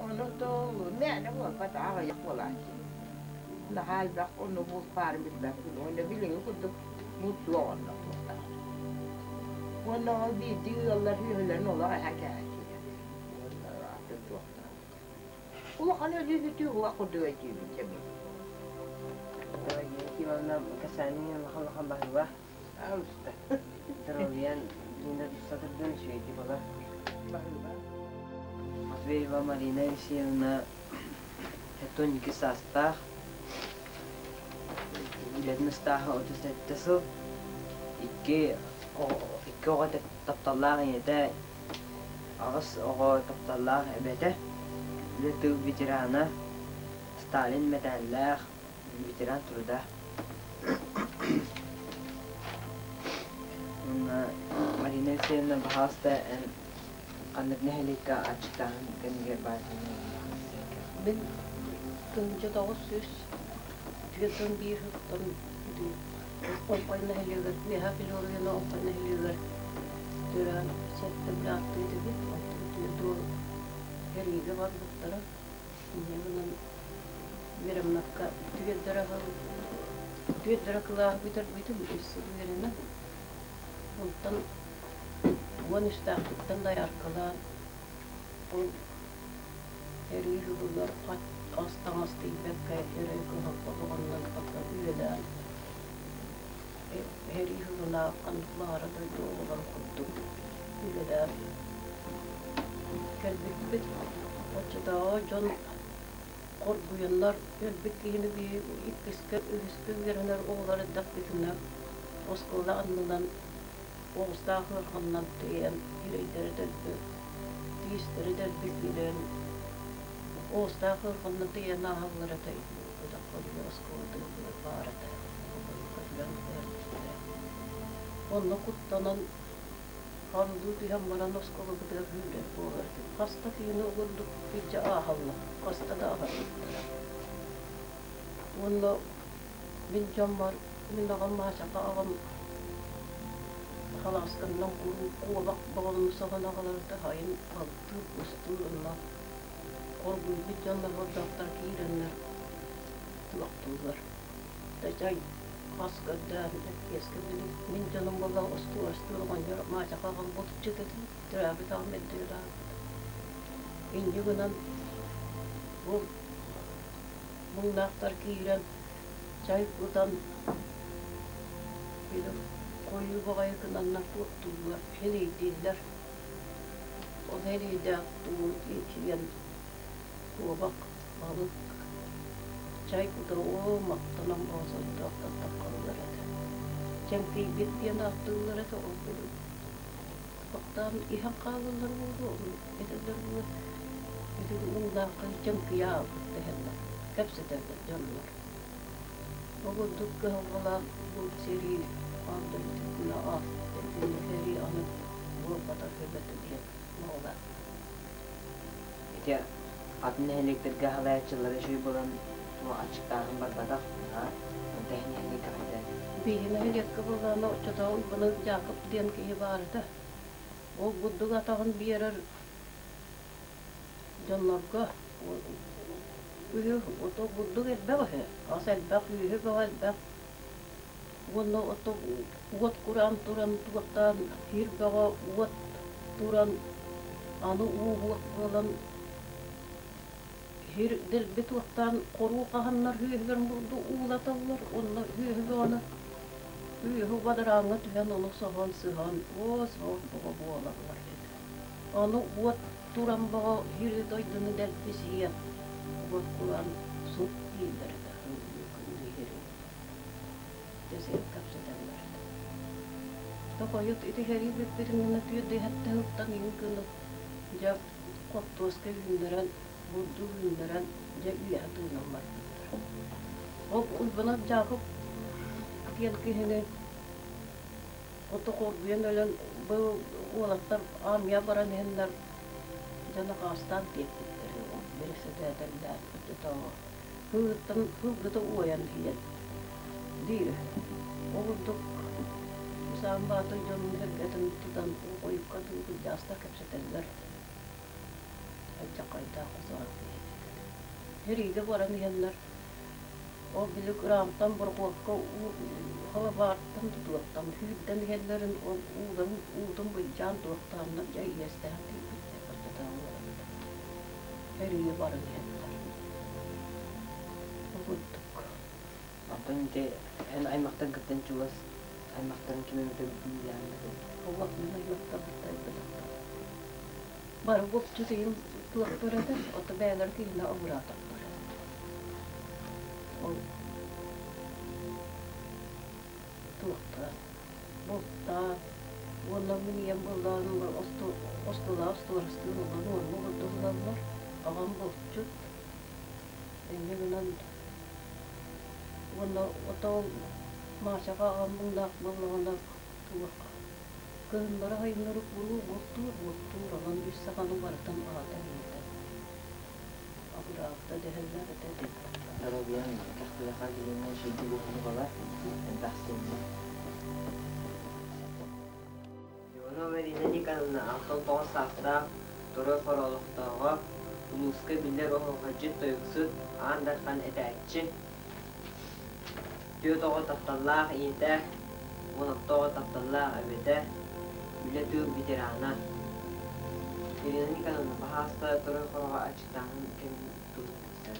Ону тол мээнэ буолбат аҕыйах буолааччы. Наһаа элбэх ону булт баарын билбэппин. Уонна билиҥҥи курдук булт суох онно туохтаах. Уонна ол биирдии ыаллар үөһүлэрин олох эһэ кээччилэр. Уонна атын туохтаах. Улахан өлүү-сүтүү уһуох курдук өйдүүбүн дьэ мин. Пелагея Кимовна кэсээниҥ улахан-улахан баһыыба. Аалыста. Здоровьян билигин да сатырдын үчүгэйдик олор. Баһыыба. Матвеева Марина Алексеевна 72 саастаах, үлэтин ыстааһа 37 сыл, икки икки оҕо тапталлаах ийэтэ, аҕыс оҕо тапталлаах эбэтэ, үлэ тыыл ветерана, Сталин мэтээллээх, ветеран труда. Уонна Марина Алексеевна, баһаалыста, эн ханнык нэһилиэккэ аччыктааһын кэмигэр баар Мин 1941 сылтан Оҥхой нэһилиэгэр, Үөһээ Бүлүү оройуона Оҥхой нэһилиэгэр төрөөн сэттэ бырааттыы этибит. Онтон түөрт уол сэриигэ барбыттара. Инньэ гынан үөрэммэккэ түөрдэрэ кылааһы бүтэрбитим, үс сыл үөрэнэн. Онтон уон үстээхпиттэн дояркалаан ол эрии сылыгар ас-таҥас тиийбэккэ эрэй кыһалҕа оҕоннон хата үлэлээн сэрии сылынаах ханнык баҕара дойду оҕолорун курдук үлэлээн кэлбиппит. Оччотооҕу дьон хоргуйаннар өлбүт киһини иккискэ, үһүскэ үөрэнэр оҕолор эрдэхпитинэ оскуола аннынан оҕустаах ыараханынан тиэйэн сирэйдэрэ дэлби, тиистэрэ дэлби киирэн оҕустаах ыараханынан тиэйэн ааһаллар этэ оскуола тыатыгар баар этэ көтүрэн көһөрбүттэрэ. Онно куттанан Хардыы түһэн баран оскуолабытыгар күүрэр буолар этим. Хаста киһини угурдук илдьэ ааһаллар, хаста да аһарбыттара. Уонна мин дьоммор, мин аҕам Маачака аҕам халаасканнан куруук куобах баҕалыны соһон аҕаларыта сайын балыктыыр, кустуур онно хоргуйбут дьоннор бордоохтор киирэннэр туохтууллар. Чай хас көрдөөн эппиэскэ били мин дьонум буолла остуорастыыр оҕонньор Маачаха аҕам булчут этэ төрөөбүт аҕам эрдэ ырааппыт. Инньэ гынан бу муҥнаахтар киирэн чай кутан били хойуу баҕайы гынаннар туохтууллар, хилийдииллэр. Ол хилийдээх туу ичийэн куобах, балык Чай кута оо махтанан боо сордоохтор таххаллар этэ. Чэҥкийбит диэн ааттыыллар этэ ол Бахтаан иһэн хаалаллар буолуо, этэллэр буолуо ити уулаахха чэҥкийэ аалбыт дэһэллэр, кэпсэтэллэр дьоннор. Ол курдук кыһалҕалаах бу сэрии аан дойдутуна ааспыта итиннэ сэрии аны буолбатар сөбөтө диэн буолар. Ити атын нэһилиэктэргэ халайааччылара үчүгэй буолан туох аччыктааһын барбатах, онто иһин нэһилиэккэ хайдах? Биһиги нэһилиэккэ буоллаҕына оччотооҕу Уйбаныап Дьаакып диэн киһи баар этэ. Ол бурдук атаҕын биэрэр дьоннорго үһү ото бурдук элбэх үһү, ас элбэх, үөһү бөҕө элбэх. Уонна ото уот кураан туран туохтаан сир бөҕө уот туран аны уу буолан сир дэлби туохтаан хоруу хаһаннар үөһүгэр мурду уулаталлар уонна үөһү бөҕөнү үөһү бадарааҥҥа түһэн ону соһон сыһан оо суох бөҕө буолаллар этэ. Ону уот туран бөҕө сири дойдуну дэлби сиэн уот кураан сут дииллэр этэ Дьэ кэпсэтэллэр этэ. Тохойут ити сэрии бүппүтүн гына түөрт ыһыктан иҥ гынып, дьэ хортуоска үүннэрэн, бурдук үүннэрэн, дьэ үөһэ тыынан барбыттар. Ол Уйбанов Дьаакып диэн киһини ото хоргуйан өлөн бу уолаттар армия баран иһэннэр дьэ накаастаан тиэппиттэр бэрэссэдээтэллээн оччотооҕу Кыыһыттан кыылгыта уойан иһийэн диир үһү. Ол курдук Саам Баатыр дьонун сэргэтин тутан ойукка кырдьаҕастар кэпсэтэллэр. Алдьархайдаах кусаҕан киһи эбит. Сэриигэ баран иһэннэр ол били кыраамтан борохуокка халабаартан тутуохтан сүүрдэн иһэллэрин ол ууларын уутун былдьаан туохтааннар дьэ иэстэһэн тиийбиттэр оччотооҕу уолаттар. Сэриигэ баран иһэллэр. Онтон ити эн аймахтаргыттан чугас аймахтарын ким эмит өлбүтүн Олох мин аймахтарбыттан өлбөтөхтөр. Бары булчут иһин туохтар этэ, ото бэйэлэр киһини абыраатахтар. Ол туохтаах бултаах уонна мин ийэм буоллаҕына остуолаах остуорастыыр улахан уорма курдук ылаллар. Аҕам булчут. Инньэ гынан уонна ото ол Машаҕа аҕам муҥнаах буоллаҕына туох кыһыннары сайыннары куруук бултуур бултуур онон үс саханы барытын аҕата ийэтэ абыраабыта дэһэллэр этэ Доруобуйаҥ кэхтибэхэ билиҥҥэ үчүгэйдик уһуннук олор, элбэх сиэннэр. Иванова Марина Никоновна 69 саастаах, Туруй Хоролохтооҕо, улууска биллэр оһуохайдьыт, тойуксут, Аан Дархан этээччи, түөрт оҕо тапталлаах ийэтэ, 16 оҕо тапталлаах эбэтэ, үлэ-тыыл ветерана. Ирина Никоновна, баһаалыста Туруй Хороҕо аччыктааһын кэмин туһунан кэпсээ.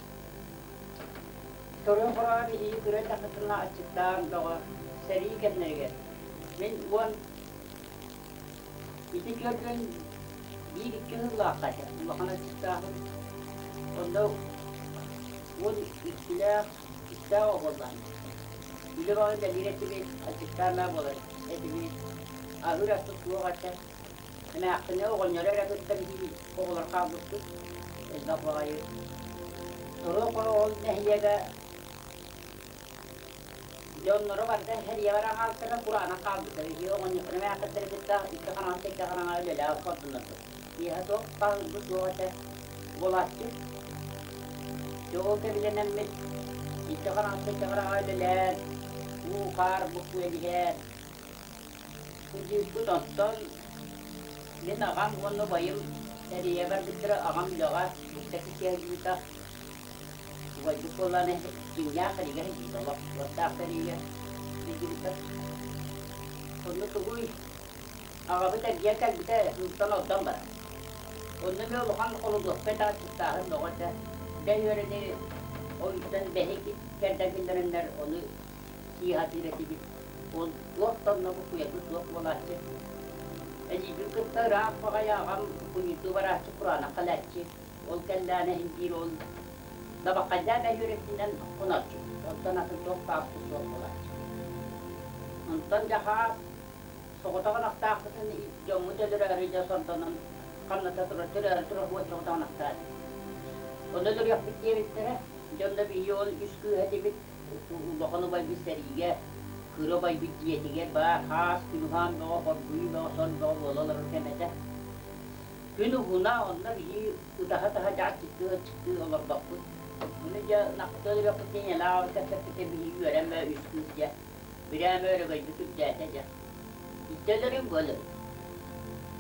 Туруй Хороҕо биһиги кыра эрдэхпитинэ аччыктаан бөҕө сэрии кэмнэригэр мин уон Ити түөртүөн биир-икки сыллаахха этэ, улахан аччыктаахпын. Онно уон иккилээх, үстээх оҕо буоллаҕым. Үлэ баҕа үлэлиир этибит, аччыктаан буолар этибит. Аһыыр аспыт суох этэ. Эмээхсини оҕонньору эрэ кытта биһиги оҕолор хаалбыппыт. Элбэх баҕайы. Соруок ол нэһилиэгэ Дьонноро барыта сэрийэҕэр аҕаалтара кураанах хаалбыта. Үһүө оҕонньотторо эмээхситтэрэ кытта икки хараҥа икки хараҥа үлэлээх хордуннарбыт. Киэһэ туох хаалбыт суох этэ. Буолааччы. Дьэ ол кэбилэнэммит икки хараҥа икки хараҥа үлэлээн, уу-хаар буккуйан иһэн сылдьыыппыт. Онтон мин аҕам уонна убайым сэрийэ барбыттара. Аҕам үлэҕэ икки киһи Убайбыт буоллаҕына дьиҥнээх сэриигэ сылдьыбыт олох уоттаах сэриигэ сылдьыбыта. Онно тугуй аҕабыт эргийэн кэлбитэ ууттан ордон барар. Онно эмиэ улахан холодуопка этэ аччыктааһын бөҕө этэ. Бэһ үөрэни ойуттан бэһи кэрдэн киллэрэннэр ону сии сатыыр этибит. Ол туох да онно буккуйарбыт суох буолааччы. Эдьиийбин кытта ыраах баҕайы аҕам куньуйдуу барааччы кураанах кэлээччи. Ол кэллэҕинэ иһин биир ол дабаххайдаан өһүөрэтинэн хонооччу. Онтон атын туох бааппыт суох буолааччы. Онтон дьахаас соҕотох ынахтаахпытын дьоммут өлөрөөрү дьэ сордонон хамната турар, төрөөрү турар уоччаҕа ынахтаах этибит. Ону өлөрүөхпүт диэбиттэрэ. Дьон да биһиги ол үс кыыһа этибит. Улахан убайбыт сэриигэ, кыра убайбыт дьиэтигэр баар хаас күнүһаан бөҕө, хоргуйуу бөҕө, сон бөҕө буола олорор кэм этэ. Күн уһуна онно биһи ытаһа-ытаһа дьэ аччыктыы-аччыктыы олордохпут. Ону дьэ ынахпытын өлөрүөхпүт диэн ийэлээх аҕабыт кэпсэппитэ биһи үөрэн бөө үс кыыс дьэ бирээмэ өрөгөйбүт үрдээтэ дьэ. Итти өлөрүҥ бу өлөрүҥ.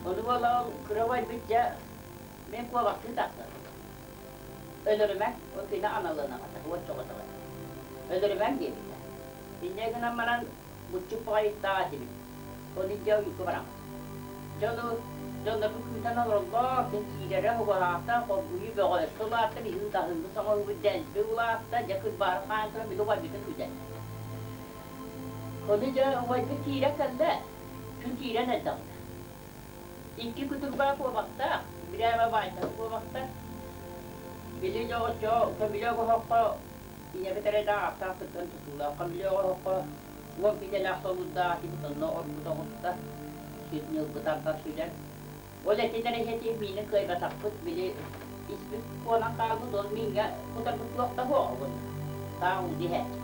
Ону буола ол кыра убайбыт дьэ мин куобахтыы тахсар. Өлөрүмэҥ, ол кини аналынаҕата, уот чоҕотоҕо этэ. Өлөрүмэҥ диэбитэ. Инньэ гынан баран буччук баҕайыттаах этибит. Ону дьэ ойуурга бараммыт. Дьону дьоннорбут күүтэн олороллор, ким киирэрэ угаһаахтаах, хоргуйуу бөҕө өссө улаатта, биһиги ытаһыыбыт саҥаһыыбыт дэлби улаатта, дьэ кырбаары хаан туран били убайбытын күүтэллэр. Ону дьэ убайбыт киирэн кэллэ, күн киирэн эрдэҕинэ. Икки кутурбаа куобахтаах, бирээмэ баайтаһы куобахтар. Били дьоҕоччо көмүлүөк оһоххо ийэбит эрэйдээх ааттаах сыттан тутуулаах көмүлүөк оһоххо уон киилэлээх солуурдаах этибит онно орбут оҕуста сүт ньылбыт ардах сүлэн ол этин эрэ иһэтиһи миини кыайбатахпыт били испит куонан хаалбыт ол мииҥҥэ кутарбыт туох да суоҕа уонна таах ууну иһээччи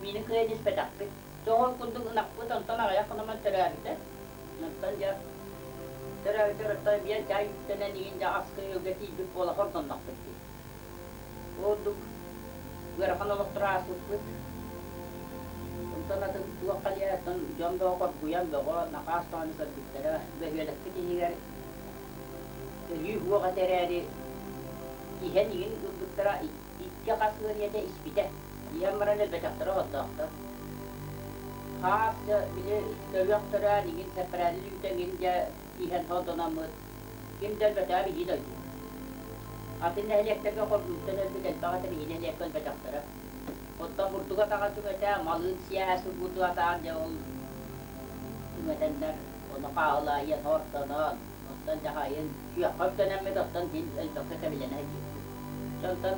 миини кыайан испэтэхпит тоҕо курдук ынахпыт онтон аҕыйах хонуман төрөөбүтэ онтон дьэ төрөөбүтэ оттон биир чай үктэнэн иһин дьэ аска үөлгэ тиийбит буола хордоннохпут дии Ордук ыарахан олохтору ааспыппыт. Онтон атын туохха диэ, оттон дьон бөҕө хоргуйан бөҕө, накаас даҕаны көрбүттэрэ. Бөһүөлэкпит иһигэр өлүү уох этэ эрээри, иһэн иҥин ылбыттара икки хас ыал ийэтэ испитэ. Иһэн баран өлбөтөхтөрө оһоллоохтор. Хаас дьэ били төрүөх төрөөн иҥин сэппэрээли үүтэ иҥин дьэ иһэн сордономмут ким да өлбөтөҕө биһиги дойдубут. Атын нэһилиэктэргэ хоргуйууттан өлбүт элбэх этэ биһиги нэһилиэккэ өлбөтөхтөрө. Оттон бурдук атаҕа түҥэтэ, малыын сиэһэ сылгытыы атаҕар дьэ ол түҥэтэннэр, ону хааһылаайан, ортонон, оттон дьаһайын, күөххэ үктэнэммит, оттон син өлбөккө кэбилэнэ сылдьыбыппыт. Дьонтон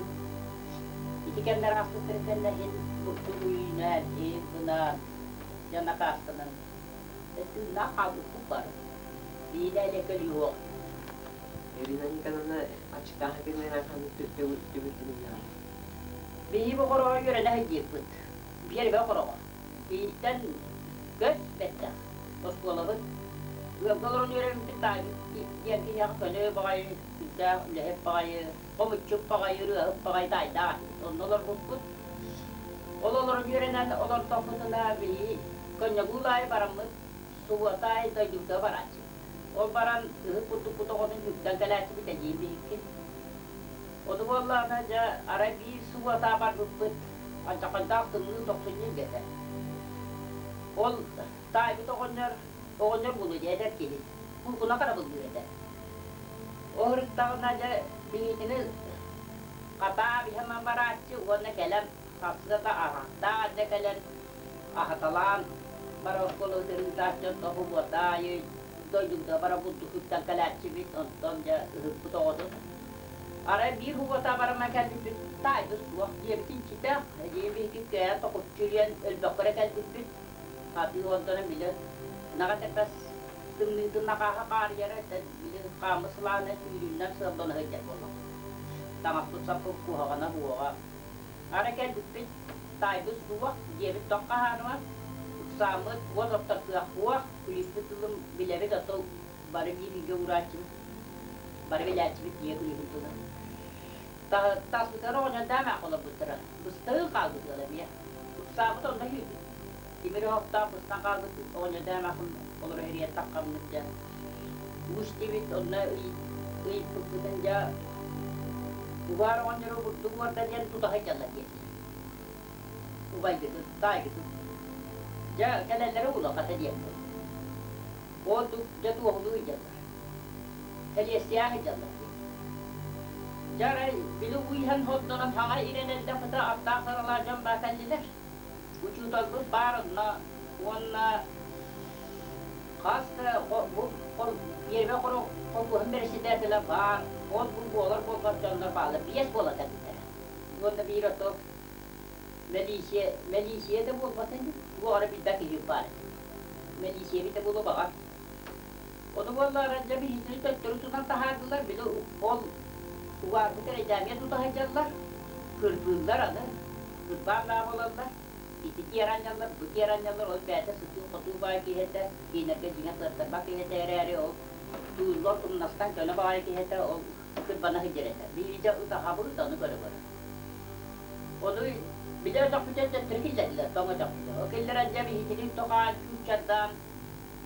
ити кэмнэр ааспыттарын кэннэ иһин бурдук үүнэн, иһин гынан, дьэ накаастанан, тыыннаах хаалбыппыт бары. Биирэ элэ көлүһүөх. Ирина Никоновна аччыктааһын кэмигэр ханнык түбүктэниллэҕэй? Биһиги хороҕо үөрэнэ сылдьыыппыт. Биэрбэ хороҕо. Бииртэн көс бэттэх. Оскуолабыт ыалга олорон үөрэммиппит таайбыт диэн киһиэхэ көнө баҕайы, сүрдээх үлэһит баҕайы, хомуччук баҕайы, ырыаһыт баҕайы таайдаах этибит. Онно олорбуппут. Ол олорон үөрэнэн олордохпутуна биһиги коньягул аайы бараммыт субуота аайы дойдубутугар барааччыбыт. Ол баран ыһык курдукпут оҕотун үктэн кэлээччибит эдьиийим биһикки. Ону буоллаҕына дьэ арай биир субуота барбыппыт алдьархайдаах тымныы тохсунньу илгэтэ. Ол таайбыт оҕонньор оҕонньор буолуо дии эдэр киһи куукуна харабыллыыр этэ. Ол ырыттаҕына дьэ биһигини хатаан иһэн барааччы уонна кэлэн харсыата аһахтаах эрдэ кэлэн аһаталаан бара оскуолабытыгар ыытааччы онтон субуота аайы дойдубутугар бара бурдук кэлээччибит онтон дьэ ыһыкпыт оҕотун арай биир субуота барама кэлбиппит таайбыт суох дьиэбитин иччитэх эдьиийим биһиги кэйэн токуччу диэн өлбөххө эрэ кэлбиппит хатыы онтон били наҕа тэпэс тымныытын нахааһа хаарыйара били хааммыт сылаана сүүрүүннэн сыаллана сылдьар буоллахпыт таҥаспыт саппыт куһаҕана суоҕа Арай кэлбиппит, таайбыт суох, дьиэбит тох хаһааныма, ыксааммыт, уот оттор кыах суох, күлүүспүт тылын билэбит, ото бары биир ыйга уурааччыбыт, бары билээччибит дьиэ күлүүһүн тылын. Таспытыгар оҕонньордоох эмээххэ олорбуттара, быстыы хаалбыт ыал эмиэ. Ыксаабыт онно үһүбүт. Тимир оһохтоох быстан хаалбыт оҕонньордоох эмээххин олоро иһирийэн таххаммыт дьэ. Уус диэбит онно ыйыппыппытын дьэ убаар оҕонньору бурдук уорда диэн тута сылдьаллар диэтилэр. Убайгытын, таайгытын. Дьэ кэлэллэрэ улахата диэн буолла. Ол дьэ туоһулуу сылдьаллар. Сэлиэстийэ сылдьаллар диэн. Дьэ арай били уу иһэн ходдорон хаҥа ирэн эрдэхпитэ аттаах саралаах дьон баа кэллилэр. Учууталбыт баар онно уонна хас да бу пиэрмэ холкуоһун бэрэссэдээтэлэ баар, ол-бу буолар буолбат дьоннор бааллар, биэс буола кэлбиттэрэ. Уонна биир ото мэлиисийэ, мэлиисийэ да буолбатын, туох эрэ билбэт киһи баар этэ. Мэлиисийэбит да буолуо баҕар. Ону буоллаҕына дьэ биһигини төттөрү тутан таһаардылар, били ол угаарбыт эрэйдээмиэ тута сылдьаллар, кырбыыллар аны, кырбаан баа буолаллар. Ити тиэрэ анньаллар, бу тиэрэ анньаллар, ол бэйэтэ сытыы-хотуу баай киһи этэ, киинэргэ дьиҥэ кыаттарбат киһи этэ эрээри, ол тууллар умнастан көнө баҕайы киһи этэ, ол кырбана сылдьар этэ. Биирдэ ытаһабыт, ону көрө-көрө. Ону билэ өтөхпүтүн төттөрү киллэрдилэр, тоҥ өтөхпүтүн. Ол киллэрэн дьэ биһигини тоҕоон күүччэрдаан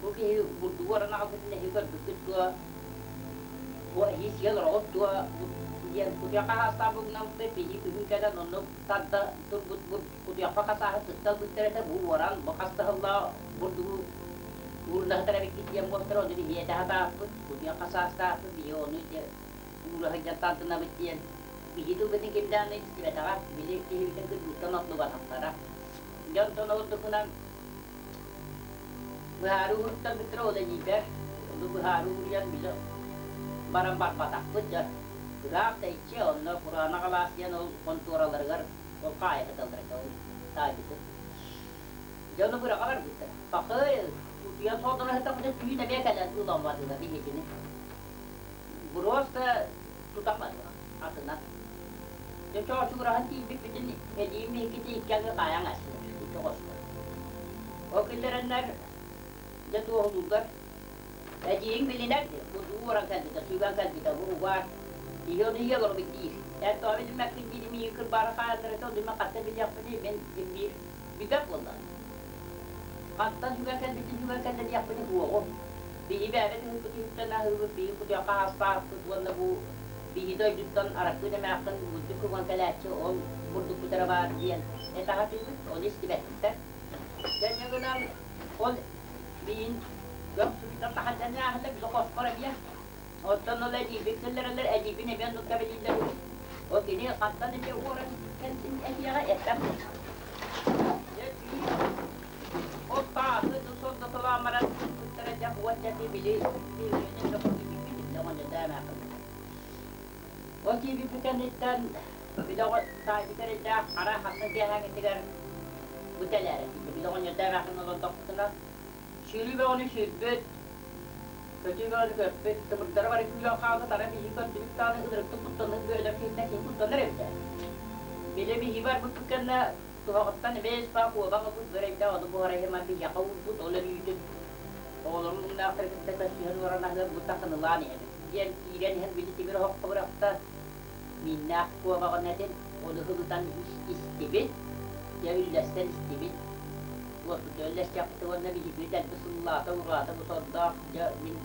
бу киһи бурдугу орон аҕалбытын эһиги көрбүккүт дуо? Бу эһии сиэл ороҕут дуо? Диэн кутуйах хаһаастаах булгунабыт биһиги күһүн кэлэн онно тарда турбут кутуйахха хасааһы сытта ылбыттар этэ бу уоран бу хас да сыллаах бурдугу уурунаһытар эбиккит диэн буолтара ону биһиги этэ сатааппыт кутуйах хасаастаахпыт биһиги ону ити уура сылдьан тардынабыт диэн биһиги тылбытын ким даҕаны истибэтэҕэ били киһибитин кыргыттан оттубатахтара дьонтон ордукунан быһаарыы уһуктарбыттара ол эдьиийбэр ону быһаарыы уруйан били баран барбатахпыт дьэ ыраах тэйиччи онно кураанах алаас диэн ол хонтуораларыгар ол хаайа сыталлар этэ ол таайбытын дьону быраҕа барбыттара пахай утуйан суолдана сытахпына түүн эмиэ кэлэн ылан биһигини просто тутан бардылар атынан дьэ чоочугураһан тиийбиппитин эдьиийим биһиккити икки аҥыы хаайан астылар икки хоско ол киллэрэннэр дьэ туоһулууллар эдьиийиҥ билинэр бу уоран кэлбитэ сүгэн кэлбитэ бу угаар киһи ону ийэ олоробут диир эн тоҕо билиммэккин диир миигин кырбаары хаайаллар этэ ону мин хантан билиэхпиний мин биир билбэт буоллаҕым хантан сүгэн кэлбитин сүгэн кэллэ диэхпиний суоҕум биһи бэйэбит ыһыкпыт үһүттэн аһыыбыт биһи кутуйахха ааспааппыт уонна бу биһи дойдуттан аракыын эмээххин бурдук кыган кэлээччи ол бурдукпут эрэ баар диэн этэ сатыыбыт ону истибэттэр Дэнньэ гынан ол миин көхсүбүттэн таһырдьаны ааһыллар били хоспор эмиэ оттон ол эдьиийбин киллэрэллэр эдьиийбин эмиэ оннукка билиллэр үһү ол кини хантан эмиэ уоран кэлбитин этиэҕэ эппэт буолла. уонча били Ол киирбиппит кэнниттэн били оҕо таайбыт эрэйдээх хара хасса киэһээҥҥитигэр бу тэлээрэ тиийдэ. Били оҕонньордоох эмээхсин олордохпутуна сүүрүү бөҕөнү сүүрбүт, көтүү бөҕөнү көппүт, тымырдара бары күүрэн хаалбыт, ара биһиги көрдүбүт даҕаны ынырыктык куттаныы бөөлөр киһиттэн киһи куттанар эбит ээ. Били биһиги барбыппыт кэннэ туһаҕыттан эмиэ испаах куобах ылбыт бэрэйдээх ону буһара иһимэн биһиэхэ уурбут, ол өлүүтүн оҕолорум муҥнаахтары кытта көрсүһэн олорон аһыыр бу такынылаан иһэбит диэн киирэн иһэн били тимир оһоххо бырахта мииннээх куобаҕын этин ону ылытан истибит, дьэ үллэстэн истибит. Уоппуту үллэстиэхпит уонна биһиги дэлби сыллаата, ураата бу сордоох дьэ мин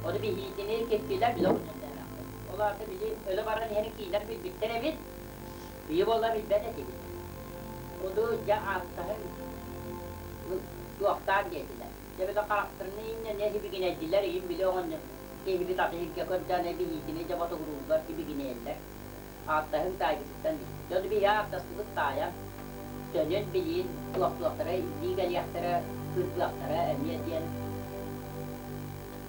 ону биһиитини киртилэр билэ оҕонньордоохпут. Ол аата били өлө баран иһэн киинэр билбиттэр эбит, биһи буолла билбэт этибит. Ону дьэ ааттаһын туохтаан диэтилэр. Дьэ били харахтарына инньэ сибигинэйдилэр, ийим били оҕонньор киһибит аты иһиргэ көрдөөн биһиитини дьэ ботугурууллар сибигинэйэллэр. Ааттаһыҥ таайбытыттан били. Дьону биһи ааттастыбыт таайан, төнүн билиин туохтуохтара, илдии кэлиэхтэрэ, кырбыахтара эмиэ диэн.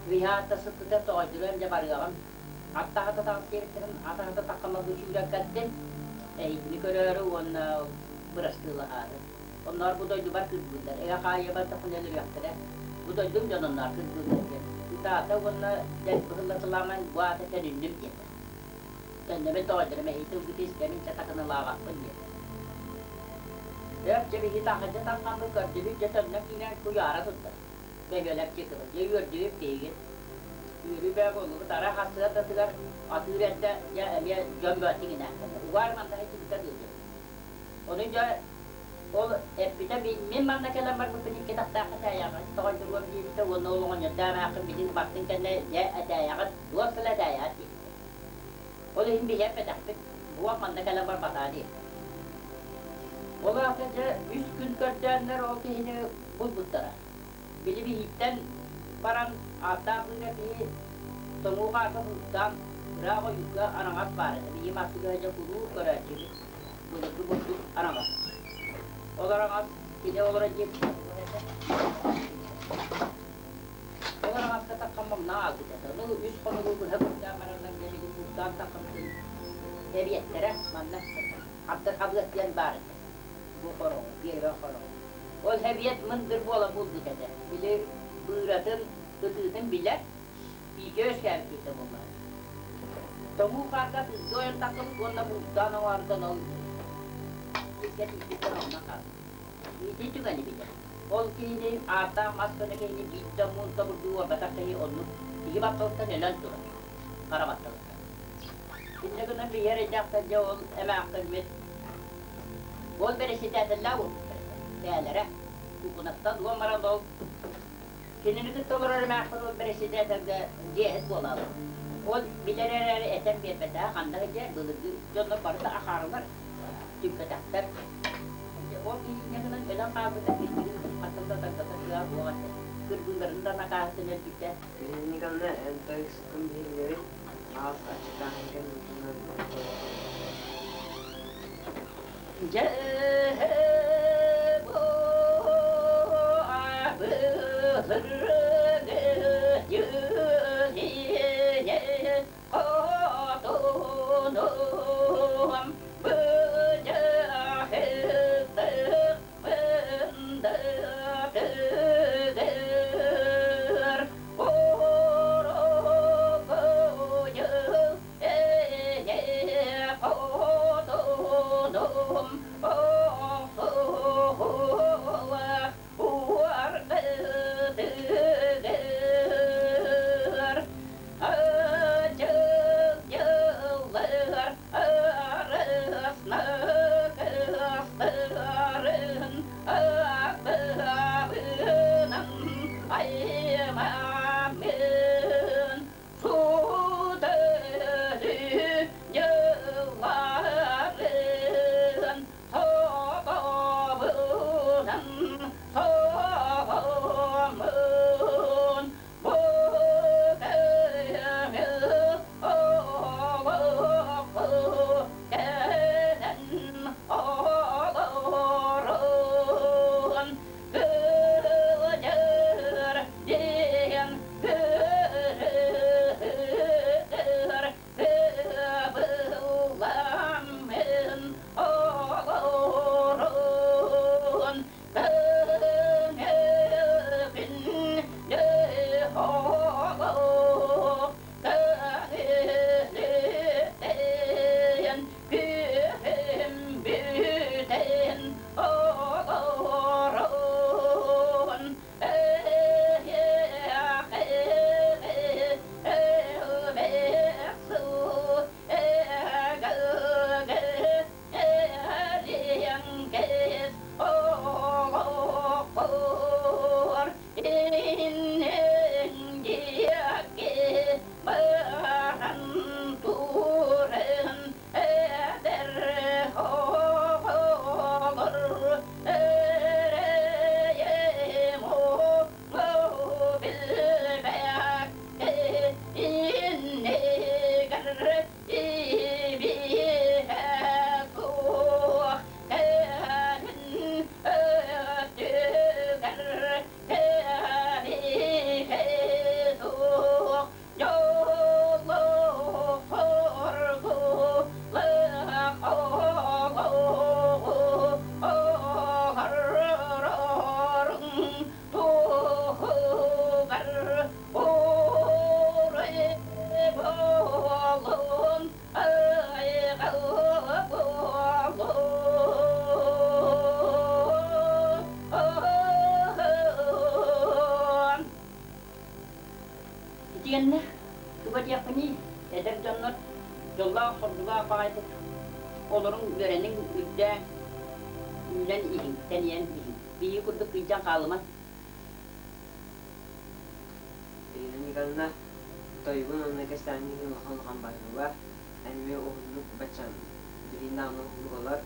Биһи ааттасыппытыгар тоҕойдуруом дьэ барыаҕым. Аттаһата таҕыс диэбиттэрин атаһата таххама бу сүүрэн кэлтим. Эһигини көрөөрү уонна бырастыылаһаары. Онноор бу дойдубар кырбыыллар, эгэ хаайыабар таххына өлөрүөхтэрэ. Бу дойдум дьон онноор кырбыыллар диэн. Ытаата уонна дьэ быһыллатылааман бу аата төнүннүм диэтэ. Төннөбүн тоҕойдорум эһиги тылгыты истэбин чэ такынылаабаппын диэтэ. Өр чэ биһи таһырдьа таҥхаммыт көрдүбүт дьэ төннө киирэн куйаара турда. Бөһүөлэк диэки дьэ үөрдүбүт биһиги. Үөрүү бээ буоллубут арай хасыататыгар атыыр эрдэ дьэ эмиэ дьон бөҕө тиҥинээхтэнэ. Угаар манна сылдьыбыта дуу диэн. Ону дьэ ол эппитэ мин манна кэлэн барбыппын икки атахтаах этээйэҕит тоҕойдоруом диэбитэ уонна ол оҕонньордоох эмээххин билин бартын кэннэ дьэ этээйэҕит туох сыл этээйэҕит диэбитэ. Ол иһин биһи эппэтэхпит, буох манна кэлэн барбатаа диэбит. Ол аата дьэ үс күн көрдөөннөр ол киһини булбуттара. Били биһиттэн баран ааттаах быыра киһи тоҥуу хаарга бууттаан ыраах ойуурга араҥас баар этэ. Биһи маттыга дьэ куруук көрөөччүбүт. Былыргы бурдук араҥас. Ол араҥас кини олоро диэбит этэ. Ол араҥаска таххан муҥнаах аалбыт этэ. Ону үс хонугу быһа курдаан бараннар билигин бууттаан таххаммытын эбиэттэрэ манна Хабдыр Хабыас диэн баар этэ. Бу хороҕо, первый хороҕо. Ол эбиэт мындыр буола булбут этэ. Били быыратын, ытыытын билэр, бииргэ үөскээбит киһитэ буоллаҕа. Тоҥуу хаарга тыырга ойон тахсыбыт уонна бултаан оҥоордон ол сиргэ тиийбиттэр онно хаалбыт. Ити түгэни билэр. Ол киһини ааттаах мас көнө киһини биир да муунта бурдугу уорбатах киһи оннук киһи батталыттан өлөн турар. Хара батталыттан. Инньэ гынан биһи эрэйдээхтэр дьэ ол эмээхсиммит ол бэрэссэдээтэллээх буолбуттар этэ. Бэйэлэрэ. Куукунаттан уон баран ол кинини кытта олорор эмээхсин ол бэрэссэдээтэлгэ дьиэһит буолаалар. Ол билэр эрээри этэн биэрбэтэ ханна дьэ былыргы дьоннор барыта ахаарылар, түҥкэтэхтэр. Ол киһи инньэ гынан өлөн хаалбыта билигин хантан да таргата тыа суох этэ. Кыргыыларын да накааһытын өлбүтэ. Билиҥҥи тойуксуккун биһириибин, аҕыс аччыктааһын кэнниттэн Дьэ бу хотунум быдьахыттык мындатыгар орокуйу эйэ хотунум охсуһуох уордытыгар. кэннэ туга диэхпиний, эдэр дьоннор дьоллоох-соргулаах баҕайытык олоруҥ, үөрэниҥ, үрдээҥ, үүнэн иһиҥ, тэнийэн иһиҥ. Биһиги курдук кыйдьан хаалымаҥ. Ирина Николаевна тойугун уонна кэпсээҥҥин улахан-улахан баһыыба, эн эмиэ уһуннук бачча билигин даҕаны уһуннук олор,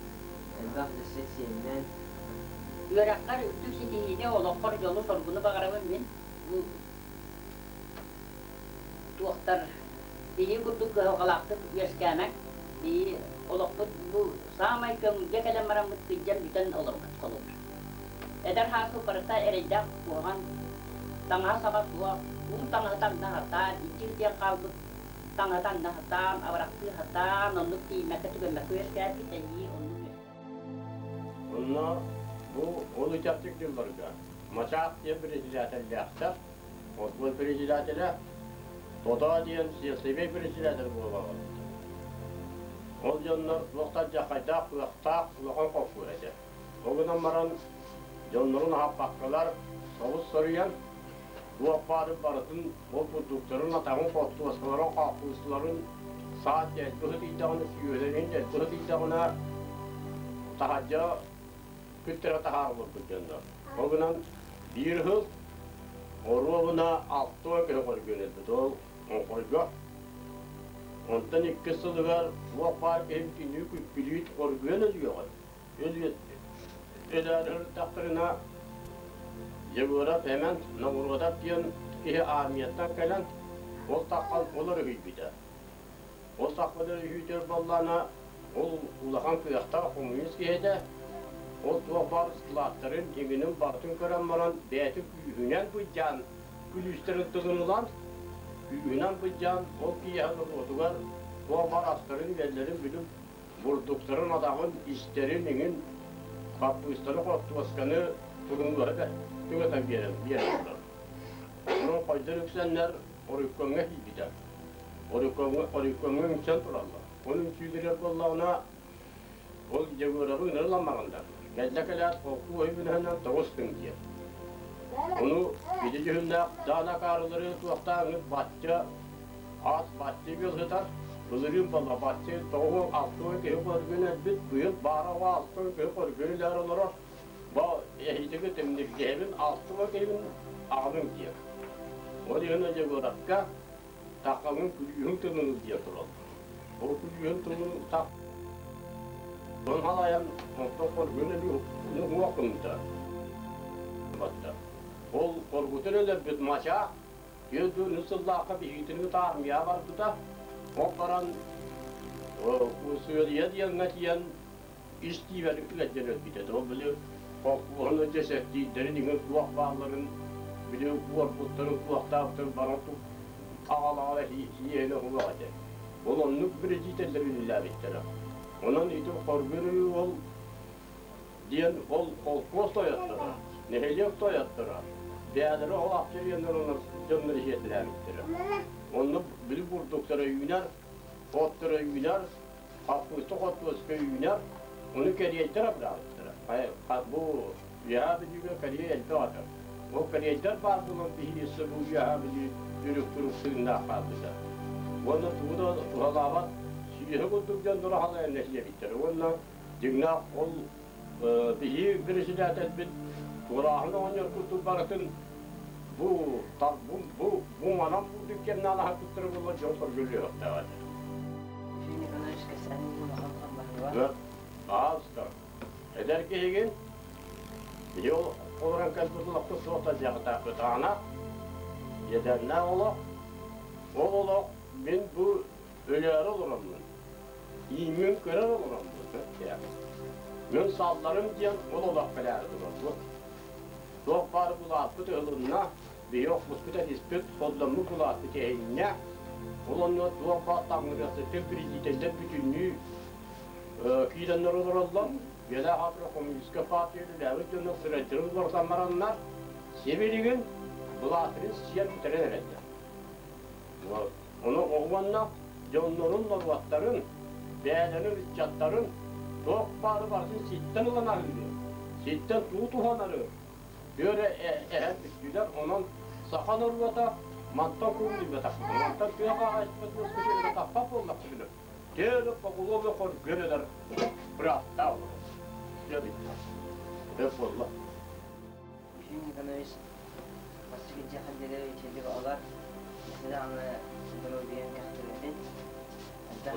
элбэх дөссө сиэннэн. Үөрэххэр үрдүк ситиһиини, олоххор дьолу-соргуну баҕарабын мин. Бу туохтар биһиги курдук кыһалҕалаахтык үөскээмэҥ. Биһиги олохпут бу саамай көҥүлгэ кэлэн бараммыт кыдьан бүтэн олорбут холобур. Эдэр сааспыт барыта эрэйдээх куһаҕан таҥаһа-саба суох, уу таҥаһа таҥна сатаан, иччи-итиэн хаалбыт таҥаһа таҥна сатаан, абырахтыы сатаан, оннук тиийиммэккэ түгэммэккэ үөскээбит эйии оннук үөскээбит. Онно бу ол ыччаттык дьылларга Мачаах диэн председателлээхтэр, Отвод председателэ Тото диэн следственнай председатель буолаҕын. Ол дьоннор туох да алдьархайдаах кыахтаах улахан холкуо этэ. Ол гынан баран дьоннорун аһаппаккалар собус соруйан туох баарын барытын ол бурдуктарын атаҕын хортуоскаларын хааппыысталарын саа дэлби сытыйдаҕына сүөһүлэрин дэлби сытыйдаҕына таһырдьа күттэрэ таһаара олорбут дьоннор. Ол гынан биир сыл оруобуна 60 киһи көргүнэлбит ол оҥхойго. Онтон иккис сылыгар туох баар киһи бүтүннүү күппүлүүт хоргуйан өлүөҕүн өлөөрү Егоров Эмэн Ноҕуруодап диэн киһи армияттан кэлэн ол таххан ол өрүһүйбүтэ. Ол сахпыт өрүһүүтүгэр буоллаҕына ол улахан кыахтаах коммунист киһи этэ. Ол туох баар складтарын, дьиҥинин барытын көрөн баран бэйэтин күүһүнэн былдьаан күлүүстэрин тылын ылан күүһүнэн былдьаан ол киһиэхэ норуотугар туох баар астарын-үөллэрин бүтүн бурдуктарын атаҕын, истэрин иҥин, хаппыыстаны, хортуосканы туруҥнаһа да түҥэтэн биэрэн биэрэн турар. Онон хойдор үксэннэр Оройкоҥҥо киирбитэ. Оройкоҥҥо Оройкоҥҥо үҥсэн тураллар. Ол үҥсүүлэригэр буоллаҕына, ол Дьөгүөрэҕи ыҥыран ламмаҕыннар. Кэллэ кэлээт холкуу өйбүнэһинэн тоҕус тыҥ диэн. Ону ити дьүһүннээх даана акаарылары туохтааҥҥыт бачча Аас бачча үөл сытар, былырыын буолла бачча 96 киһи көргүн өлбүт, быйыл баара 6 киһи көргүн өлөөр олорор. Бу эһиги түмнүргэһэбин 6 киһибин аҕалыҥ диэн. Ол иһин Егоровка таххаҥын күлүүһүн тылын диэн тураллар. Ол күлүүһүн тылын тах Онон халайан онтон хоргун өлүү уҥуох гыммыта. Ол хоргутун өлөрбүт мачаах 4 сыллаахха биһигитин кытта армия барбыта. Ол баран Усуйа диэҥҥэ тиийэн ис тиибэн ыалдьан өлбүтэ. Ол били холкуоһун дьэ сэттиирдэрин иҥин туох баалларын били уорбуттарын туохтаабыттарын баран аҕалаҕала сиэһинэ уһуох этэ. Ол оннук биридьиитэллэр үлэлээбиттэрэ. Онон ити хоргун ол диэн ол холкуос тойотторо, нэһилиэк тойотторо бэйэлэрэ ол ахча дьоннор иһиэтилээбиттэрэ. Онно били бурдуктара үүнэр, отторо үүнэр, хаппыыста хортуоска үүнэр, ону кэриэйдэр абыраабыттара. Бу Үөһээ Бүлүүгэ кэриэй элбэх этэ. Ол кэриэйдэр баар буолан биһиги өссө бу Үөһээ Бүлүү үрүк-турук тыыннаах хаалбыта. Уонна тугу да туһалаабат сүөһү курдук дьоннору халайан нэһилиэбиттэрэ. Уонна Дьиҥнээх ол биһиги председателбит туорааһын оҕонньор курдук барытын бу бу бу бу манан бурдук кэмнээн аһаппыттара буоллар дьон көргөлүөхтээх этэ. Ефим Николаевич кэпсээнин улахан хамнаһыга. Пожалуйста. Эдэр киһигин биһи олорон кэлбит олохпут суох да дьаҕытаахпыт аана иэдээннээх олох ол олох мин бу өлөөрү олороммун Ииҥҥин көрөр олороммун сөптөөх. Мин салларым диэн ол олох кэлээри турарбыт. Туох баар булааппыт ыһылынна, биһи охпуспут этиспит, холломмут булааппыт эһиннэ. Ол онно туох баар таҥнарыахсыттан президенттэр бүтүннүү киирэннэр олороллор. Үйэлээх аатыра коммунистическай партия үлэлээбит дьоннор сырайдарын уларытан бараннар, сибилигин былааттарын сиэн бүтэрэн эрэллэр. Ону уонна дьоннорун, норуоттарын, бэйэлэрин ыччаттарын туох баары барытын ситтэн ылан аһыыры, ситтэн туу туһанары үөрэ эһэн бүттүлэр. Онон саха норуота Мантан кугулуйбатахпытына, мантан тыа хаһаайыстыбатын ускутун таппат буоллахпытына, тиэрэ поголовье хоргуйан өлөр бырааптаах олорор. Дьэ буолла. Ефим Никонович бастакы дьахаллары үчүгэйдик олор, аны доруобуйаҥ кэхтибэтин.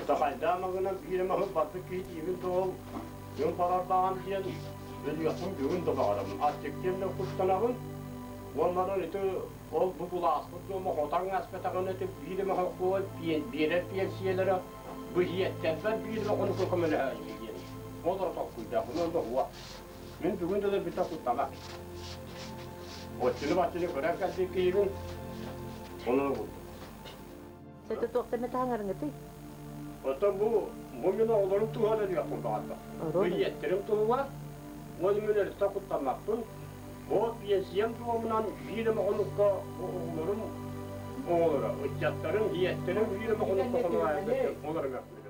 Утахайдаамагынан биир эмэ барбыт киһи диибин да ол күн барардаҕан диэн өлүөхпүн бүгүн да баҕарабын. Аччыктыам да куттанабын. Уонна ити ол бу булааспыт дуома хотон аспатаҕына ити биир эмэ холкуо биэрэр пенсиялара быһиэттэрбэр биир эмэ хонуку көмөлөһөөччү диэн. Ол толкуйдаахпын онно уа. Мин бүгүн да өлбүтэ куттама. Оччуну-баччыны көрөн кэлбит киһибин онон булдум. Сэтэ туохта эмэ таһаҥарыҥытый? Оттон бу бу мин оҕолорум туһугар өлүөхпүн баҕарбат. Бу ийэттэрим туһугар уонна мин өлүттэн куттаммаппын. Ол пенсиям туомунан биир эмэ хонукка оҕолорум оҕолоро, ыччаттарым, ийэттэрим биир эмэ хонукка хонугаайбыттар олор эмэхпин.